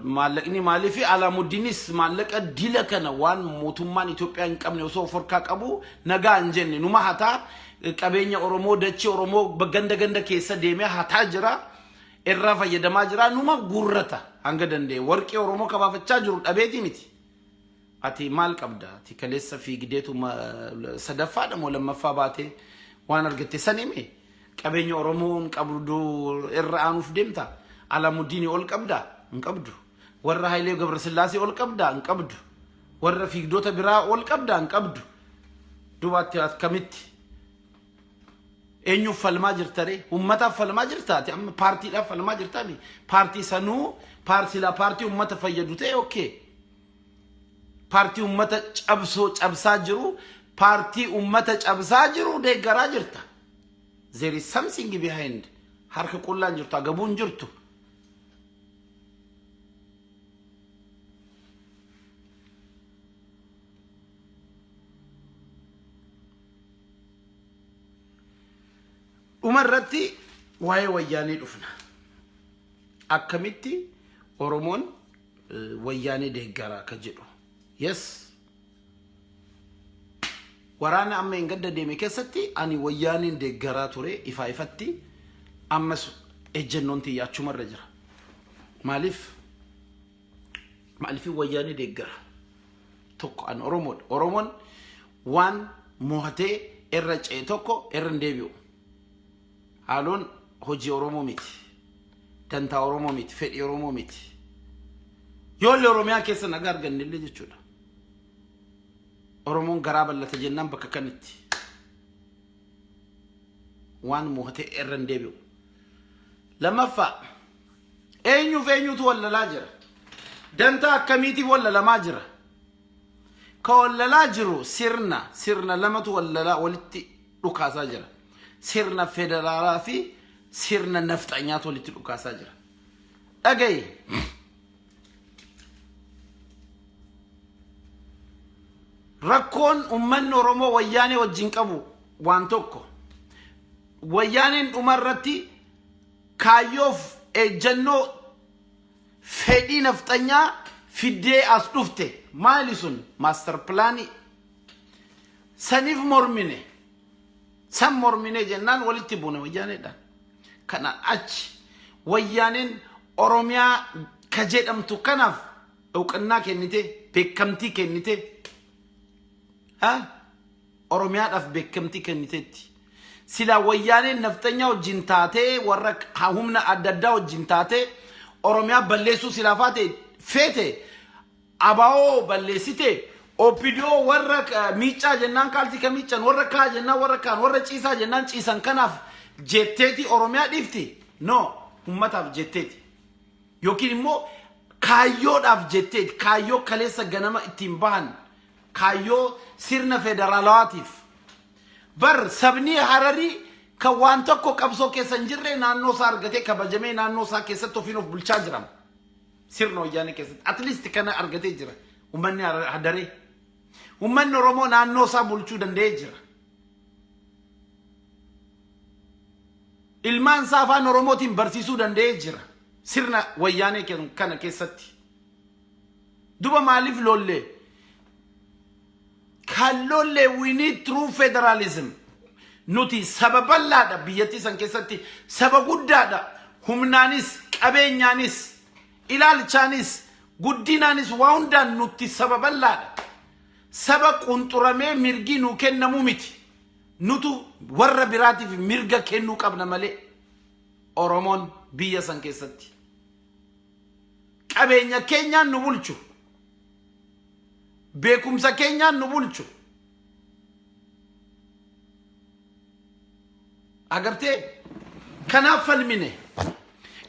Maallaqni maaliif Alaamuddiniis maallaqa dila kana waan mootummaan Itoophiyaa hin qabne osoo of harkaa qabu nagaa hin jenne, numa hataa, qabeenya Oromoo, dachee Oromoo ganda ganda keessa deemee hataa jira, irraa fayyadamaa jira, numa guurrata hanga danda'e, warqee Oromoo kabaafachaa jiru dhabeetii miti. Ati maal qabda? Ati kaleessa fiigdeetu sadaffaadha moo lammaffaa baatee waan argatte san hime. Qabeenya Oromoon qabdu irra aanuuf deemta? Alamuddinii ol qabda? Hin qabdu. Warra Hayilee Gabrasillaasee ol qabda? Hin qabdu. Warra fiigdota biraa ol qabda? Hin qabdu. Dubaatti akkamitti? Eenyuuf falmaa jirta ree? Uummataaf falmaa jirta? Ati amma paartiidhaaf falmaa jirta mi? Paartii sanuu paartii paartii uummata fayyadu ta'e, okay. Paartii uummata cabsoo cabsaa jiru, paartii uummata cabsaa jiru deeggaraa jirta. There is something behind. Harka qullaan jirtu, agabuun jirtu. Dhuma irratti waa'ee Wayyaanee dhufna. Akkamitti Oromoon Wayyaanee deeggaraa akka jedhu. Yes. Waraana amma hin gadda deeme keessatti ani Wayyaaneen deeggaraa ture ifaa ifatti, ammas ejjennoon tiyya achumarra jira. Maaliif? Maaliif Wayyaanee deeggara? Tokko, an Oromoodha. Oromoon waan mo'atee irra ce'e tokko irra hin deebi'u. Haaloon hojii Oromoo miti. Dantaa Oromoo miti. Fedhii Oromoo miti. Yoollee Oromiyaa keessa nagaa arganne illee jechuudha. Oromoon garaa bal'ata jennaan bakka kanitti waan mo'atee irra hin deebi'u. Lammaffaa, eenyuuf eenyutu wal lalaa jira? Dantaa akkamiitiif wal lalamaa jira? Ka wal lalaa jiru sirna lamatu wal lalaa walitti dhukaasaa jira. Sirna federaalaa fi sirna nafxanyaatu walitti dhukaasaa jira. Dhagayi. Rakkoon uummanni Oromoo Wayyaanee wajjin qabu waan tokko. Wayyaaneen dhuma irratti kaayyoof ejjennoo fedhii nafxanyaa fiddee as dhufte. Maali sun? Master planii. Saniif mormine. San mormine jennaan walitti buune Wayyaaneedhaan. Kana achi Wayyaaneen Oromiyaa ka jedhamtu kanaaf dhowqannaa kennite, beekamtii kennite, Oromiyaadhaaf beekamtii kenniteetti. Silaa Wayyaaneen nafxanyaa wajjin taatee, warra humna adda addaa wajjin taatee Oromiyaa balleessuu silaa faate feete, ABO balleessite, OPDO warra miiccaa jennaan kaalsii ka miiccan, warra kaa jennaan warra kaan, warra ciisaa jennaan ciisan kanaaf jetteeti Oromiyaa dhiifti? No, ummataaf jetteeti. Yookiin immoo kaayyoodhaaf jetteeti, kaayyoo kaleessa ganama ittiin bahan, kaayyoo sirna federaalawaatiif. Bar sabni Hararii kan waan tokko qabsoo keessa hin jirre naannoo isaa argatee kabajamee naannoo isaa keessatti ofiin of bulchaa jira. Sirna Wayyaanee keessatti at least kana argatee jira. Uummanni Hadaree. Uummanni Oromoo naannoo isaa bulchuu danda'ee jira. Ilmaan isaa afaan Oromootiin barsiisuu danda'ee jira. Sirna wayyaanee kana keessatti. Duba maaliif lollee? Kan lollee, we need true federalism. Nuti saba bal'aadha. Biyyattii san keessatti saba guddaadha. Humnaanis, qabeenyaanis, ilaalchaanis, guddinaanis, waa hundaan nuti saba bal'aadha. Saba qunxuramee mirgi nuu kennamuu miti. Nutu warra biraatiif mirga kennuu qabna malee Oromoon biyya san keessatti. Qabeenya keenyaan nu bulchu. Beekumsa keenyaan nu bulchu. Agartee, kanaaf falmine.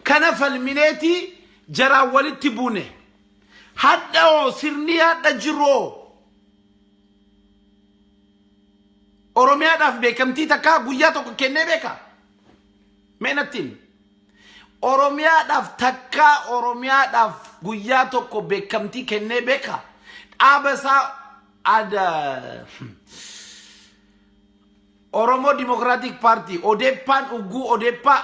Kana falmineeti jaraan walitti buune. Hadha hoo, sirni hadha jiroo Oromiyaadhaaf beekamtii takkaa guyyaa tokko kennee beeka? Mee natti himi. Oromiyaadhaaf takkaa, Oromiyaadhaaf guyyaa tokko beekamtii kennee beeka? Dhaaba isaa ada Oromoo Democratic Party, Odeppaan, ugguu Odeppaa,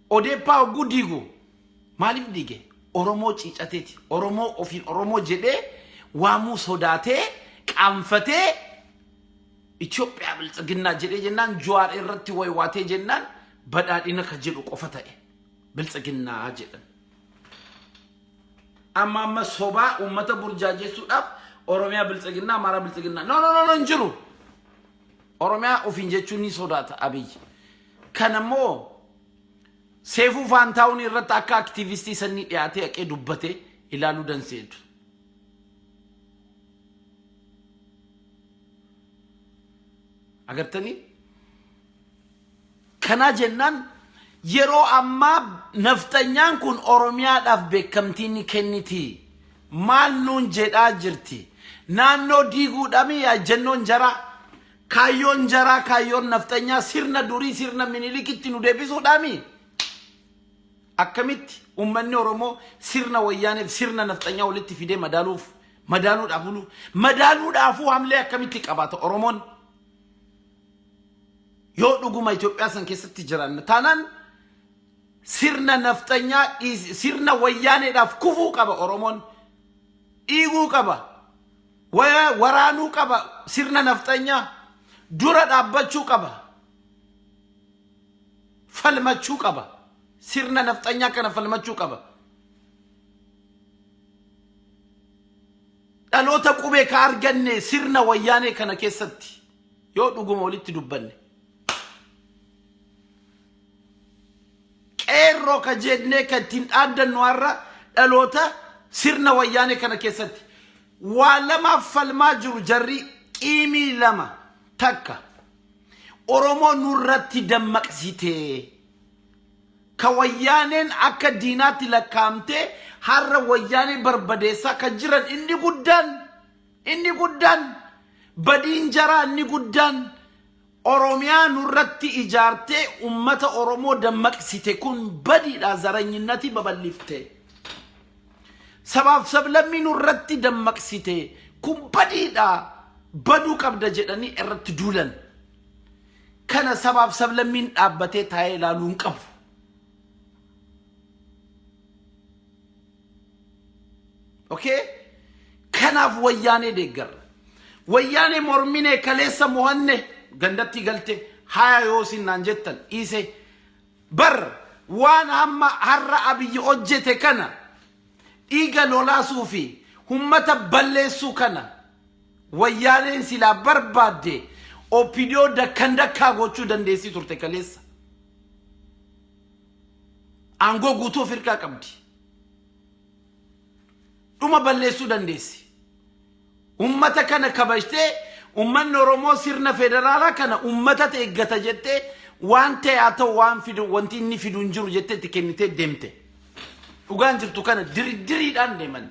Odeppaa ugguu diigu maaliif diige? Oromoo ciicateeti. Oromoo ofiin Oromoo jedhee waamuu sodaatee, qaanfatee, Itoophiyaa biltsiginnaa jedhee jennaan, Jawaar irratti waywaatee jennaan, badhaadhina ka jedhu qofa ta'e biltsiginnaa jedhan. Amma amma sobaa uummata burjaajessuudhaaf Oromiyaa biltsiginnaa, Amaaraa biltsiginnaa. No, no, no, no, hin jiru. Oromiyaa ofiin jechuun ni sodaata Abiyyi. Kanammoo Seefuu Faantaawun irratti akka aktiivistii sannii dhiyaatee haqee dubbatee ilaaluu danseetu. Agartanii? Kanaa jennaan yeroo ammaa nafxanyaan kun Oromiyaadhaaf beekamtii ni kenniti. Maal nuun jedhaa jirti? Naannoo diiguudhaami yaajjannoon jaraa. Kaayyoon jaraa, kaayyoon nafxanyaa sirna durii, sirna Minilikitti nu deebisuudhaami. Akkamitti uummanni Oromoo sirna wayyaaneef sirna nafxanyaa walitti fidee madaaluuf madaaluudhaaf ulu madaaluudhaafuu hamlee akkamitti qabaata Oromoon? Yoo dhuguma Itoophiyaa san keessatti jiraanna taanaan sirna nafxanyaa, sirna wayyaaneedhaaf kufuu qaba Oromoon. Dhiiguu qaba. Waraanuu qaba sirna nafxanyaa. Dura dhaabbachuu qaba. Falmachuu qaba. Sirna nafxanyaa kana falmachuu qaba. Dhaloota qubee ka arganne sirna wayyaanee kana keessatti yoo dhuguma walitti dubbanne. Qeerroo ka jennee ka ittiin dhaaddannu har'a dhaloota sirna wayyaanee kana keessatti. Waa lamaaf falmaa jiru jarri, qiimii lama. Takka, Oromoo nurratti dammaqsitee. Ka wayyaaneen akka diinaatti lakkaa'amtee har'a wayyaanee barbadeessaa kan jiran, inni guddaan badiin jaraa inni guddaan Oromiyaa nurratti ijaartee ummata Oromoo dammaqsite, kun badiidha, zaranyinnati babal'ifte. Sabaaf sablammii nurratti dammaqsite, kun badiidha, baduu qabda jedhanii irratti duulan. Kana sabaaf sablammiin dhaabbatee taa'ee ilaaluu hin qabu. Okay? Kanaaf wayyaanee deeggarra. Wayyaanee mormine, kaleessa mo'anne, gandatti galte haya yoo isin naan jettan dhiise. Bar waan hamma har'a Abiyyi hojjete kana, dhiiga lolaasuu fi ummata balleessuu kana, wayyaaneen silaa barbaadde OPDO dakkan dakkaa gochuu dandeessii turte kaleessa. Aangoo guutuu of hirkaa qabdi. Dhuma balleessuu dandeessi. Ummata kana kabajtee, ummanni Oromoo sirna federaalaa kana ummata eeggata jettee, waan ta'e haa ta'u, waan fidu, wanti inni fidu hin jiru jettee itti kennitee deemte. Dhugaan jirtu kana, diriddiriidhaan deeman.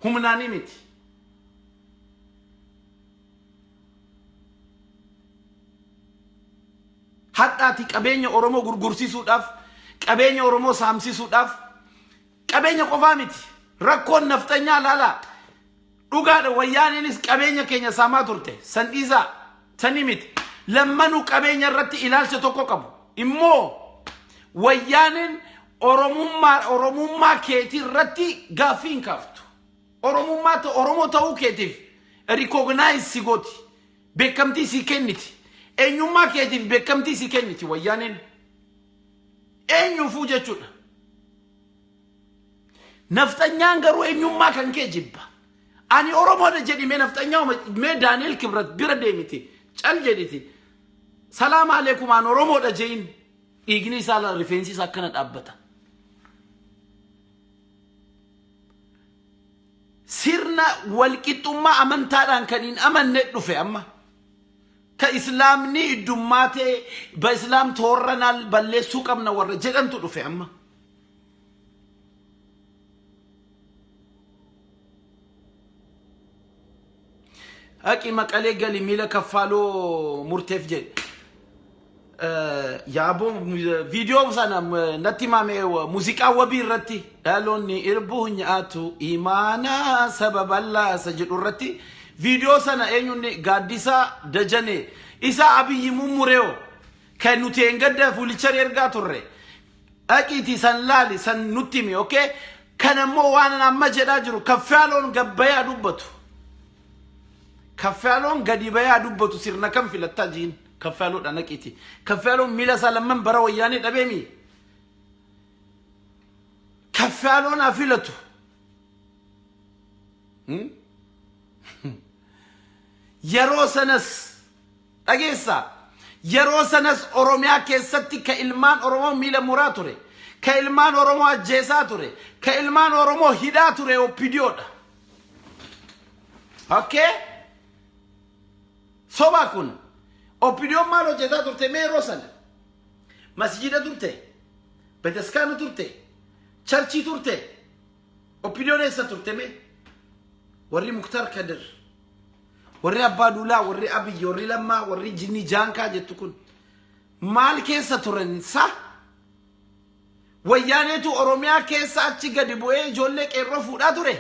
Humnaanii miti. Hadhaati qabeenya Oromoo gurgursiisuudhaaf, qabeenya Oromoo saamsisuudhaaf, qabeenya qofaa miti. Rakkoon nafxanyaa laalaa. Dhugaadha, wayyaaniinis qabeenya keenya saamaa turte. San dhiisaa. Sanii miti. Lammanuu qabeenya irratti ilaalcha tokko qabu. Immoo wayyaaneen Oromummaa Oromummaa keetii irratti gaaffii hin kaaftu. Oromummaa Oromoo ta'uu keetiif recognize si gooti. Beekamtii si kenniti. Eenyummaa keetiif beekamtii si kenniti wayyaaneen. Eenyuufuu jechuudha. Nafxanyaan garuu eenyummaa kan kee jibba. Ani Oromoodha jedhi mee nafxanyaa mee Daani'el Kibrat bira deemiti. Cal jedhiti. Salaam aleekum an Oromoodha je'in. Dhiigni isaa rifeensi isaa akkana dhaabbata. Sirna walqixxummaa amantaadhaan kan hin amanne dhufe amma. Ka islaamni iddummaatee ba islaam toorranaal balleessuu qabna warra jedhantu dhufe amma. Haqi maqalee gali miila kaffaaloo murteef jedhe. Yaaboo viidiyoo sana natti himame muuziqaa wabii irratti dhaloonni irbuu nyaatu imaanaa saba bal'aasa jedhu irratti viidiyoo sana eenyuun gaaddisaa dajane isa abiyyi mummureeo kan nuti engadda fuulicha ergaa turre dhaqiitii san laali san nutti himi okay kan ammoo waan amma jedhaa jiru kaffaaloon gabbayaa dubbatu Kaffaaloon gadi bayaa dubbatu sirna kam filattaa jiin kaffaaloodha naqiiti. Kaffaaloon miila isaa lamman bara wayyaanee dhabeemi. Kaffaaloon haa filatu. Yeroo sanas dhageessaa yeroo sanas Oromiyaa keessatti ka ilmaan Oromoo miila muraa ture, ka ilmaan Oromoo ajjeesaa ture, ka ilmaan Oromoo hidhaa ture OPDOdha. Okay? Soba kun OPDOn maal hojjetaa turte mee yeroo sana? Masjiida turte? Bataskaana turte? Charchii turte? OPDOn eessa turte mee? Warri Muktar Kadir, warri Abbaa Duulaa, warri Abiyyi, warri Lammaa, warri Jinni Jaankaa jettu kun maal keessa turan sa? Wayyaaneetu Oromiyaa keessa achi gadi bu'ee ijoollee qeerroo fuudhaa ture.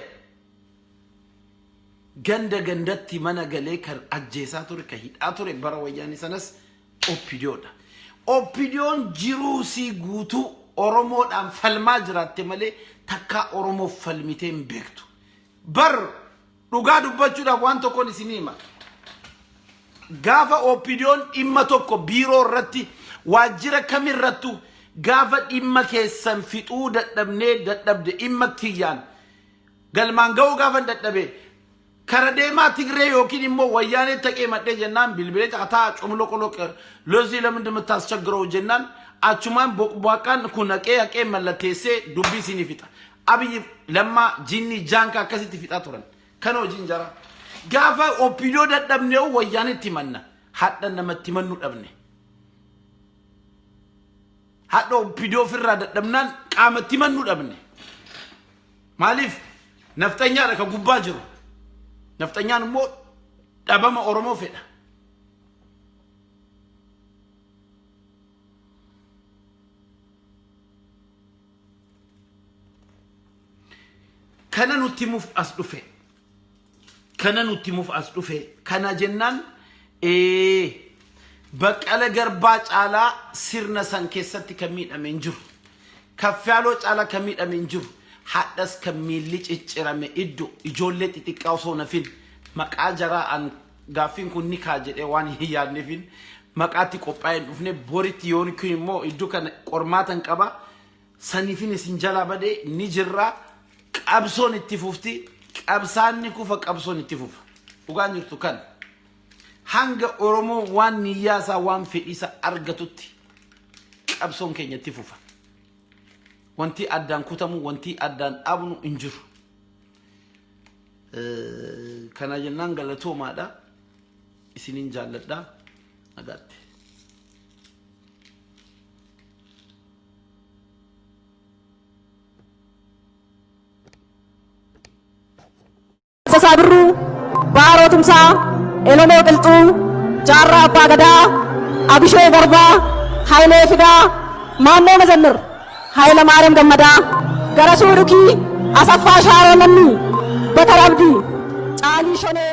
Ganda gandatti mana galee kan ajjeesaa ture, kan hidhaa ture bara wayyaanee sanas OPDOdha. OPDOn jiruu sii guutuu Oromoodhaan falmaa jiraatte malee takkaa Oromoof falmitee hin beektu. Bar dhugaa dubbachuudhaaf waan tokkoon isinii hima. Gaafa OPDOn dhimma tokko biiroo irratti waajjira kamirrattu gaafa dhimma keessan fixuu dadhabnee dadhabde dhimma kiyyaan galmaan ga'uu gaafa dadhabe kara deemaa Tigree yookiin immoo wayyaanee taqee madhee jennaan bilbilee caqataa cumloqoloq lozii ለምንድን የምታስቸግረው jennaan achumaan boqboaqaan kun haqee haqee mallatteessee dubbii isinii fixa. Abiyyi Lammaa Jinni Jaanka akkasitti fixaa turan. Kana hojiin jara. Gaafa OPDO dadhabne wayyaanetti manna. Hadha namatti mannu dhabne. Hadha OPDO ofirraa dadhabnaan qaamatti mannu dhabne. Maaliif nafxanyaadha ka gubbaa jiru. Nafxanyaan immoo dhabama Oromoo fedha. Kana nutti himuuf as dhufe. Kana nutti himuuf as dhufe. Kana jennaan ee Baqqala Garbaa caalaa sirna san keessatti kan miidhame hin jiru. Kaffaaloo caalaa kan miidhame hin jiru. Hadhas kan miilli ciccirame iddo ijoollee xixiqqaa osoo nafin maqaa jaraa an gaaffiin kun ni kaa jedhee waan hin yaadneefin maqaatti qophaa'ee hin dhufne boritti yoon kun immoo iddoo kana qormaatan qaba. Saniifin isin jalaa badee ni jirra. Qabsoon itti fufti. Qabsaan ni kufa qabsoon itti fufa. Dhugaan jirtu kana. Hanga Oromoon waan niyyaa isaa waan fedhii isaa argatutti qabsoon keenya itti fufa. Wanti addaan kutamu wanti addaan dhaabnu hin jiru. Kana jennaan galatoomaadha. Isinin jaalladha. Nagaatti. Taaddasaa Birruu, Baaroo Tumsaa, Elemoo Qilxuu, Jaarraa Abbaa Gadaa, Abishee Garbaa, Hayilee Fidaa, Maammoo Mazammir, Hayila Maariyaam Gammadaa, Garasuu Dhukii, Asaffaa Shaaroo Lammii, Batar Abdii, Caalii Shonee.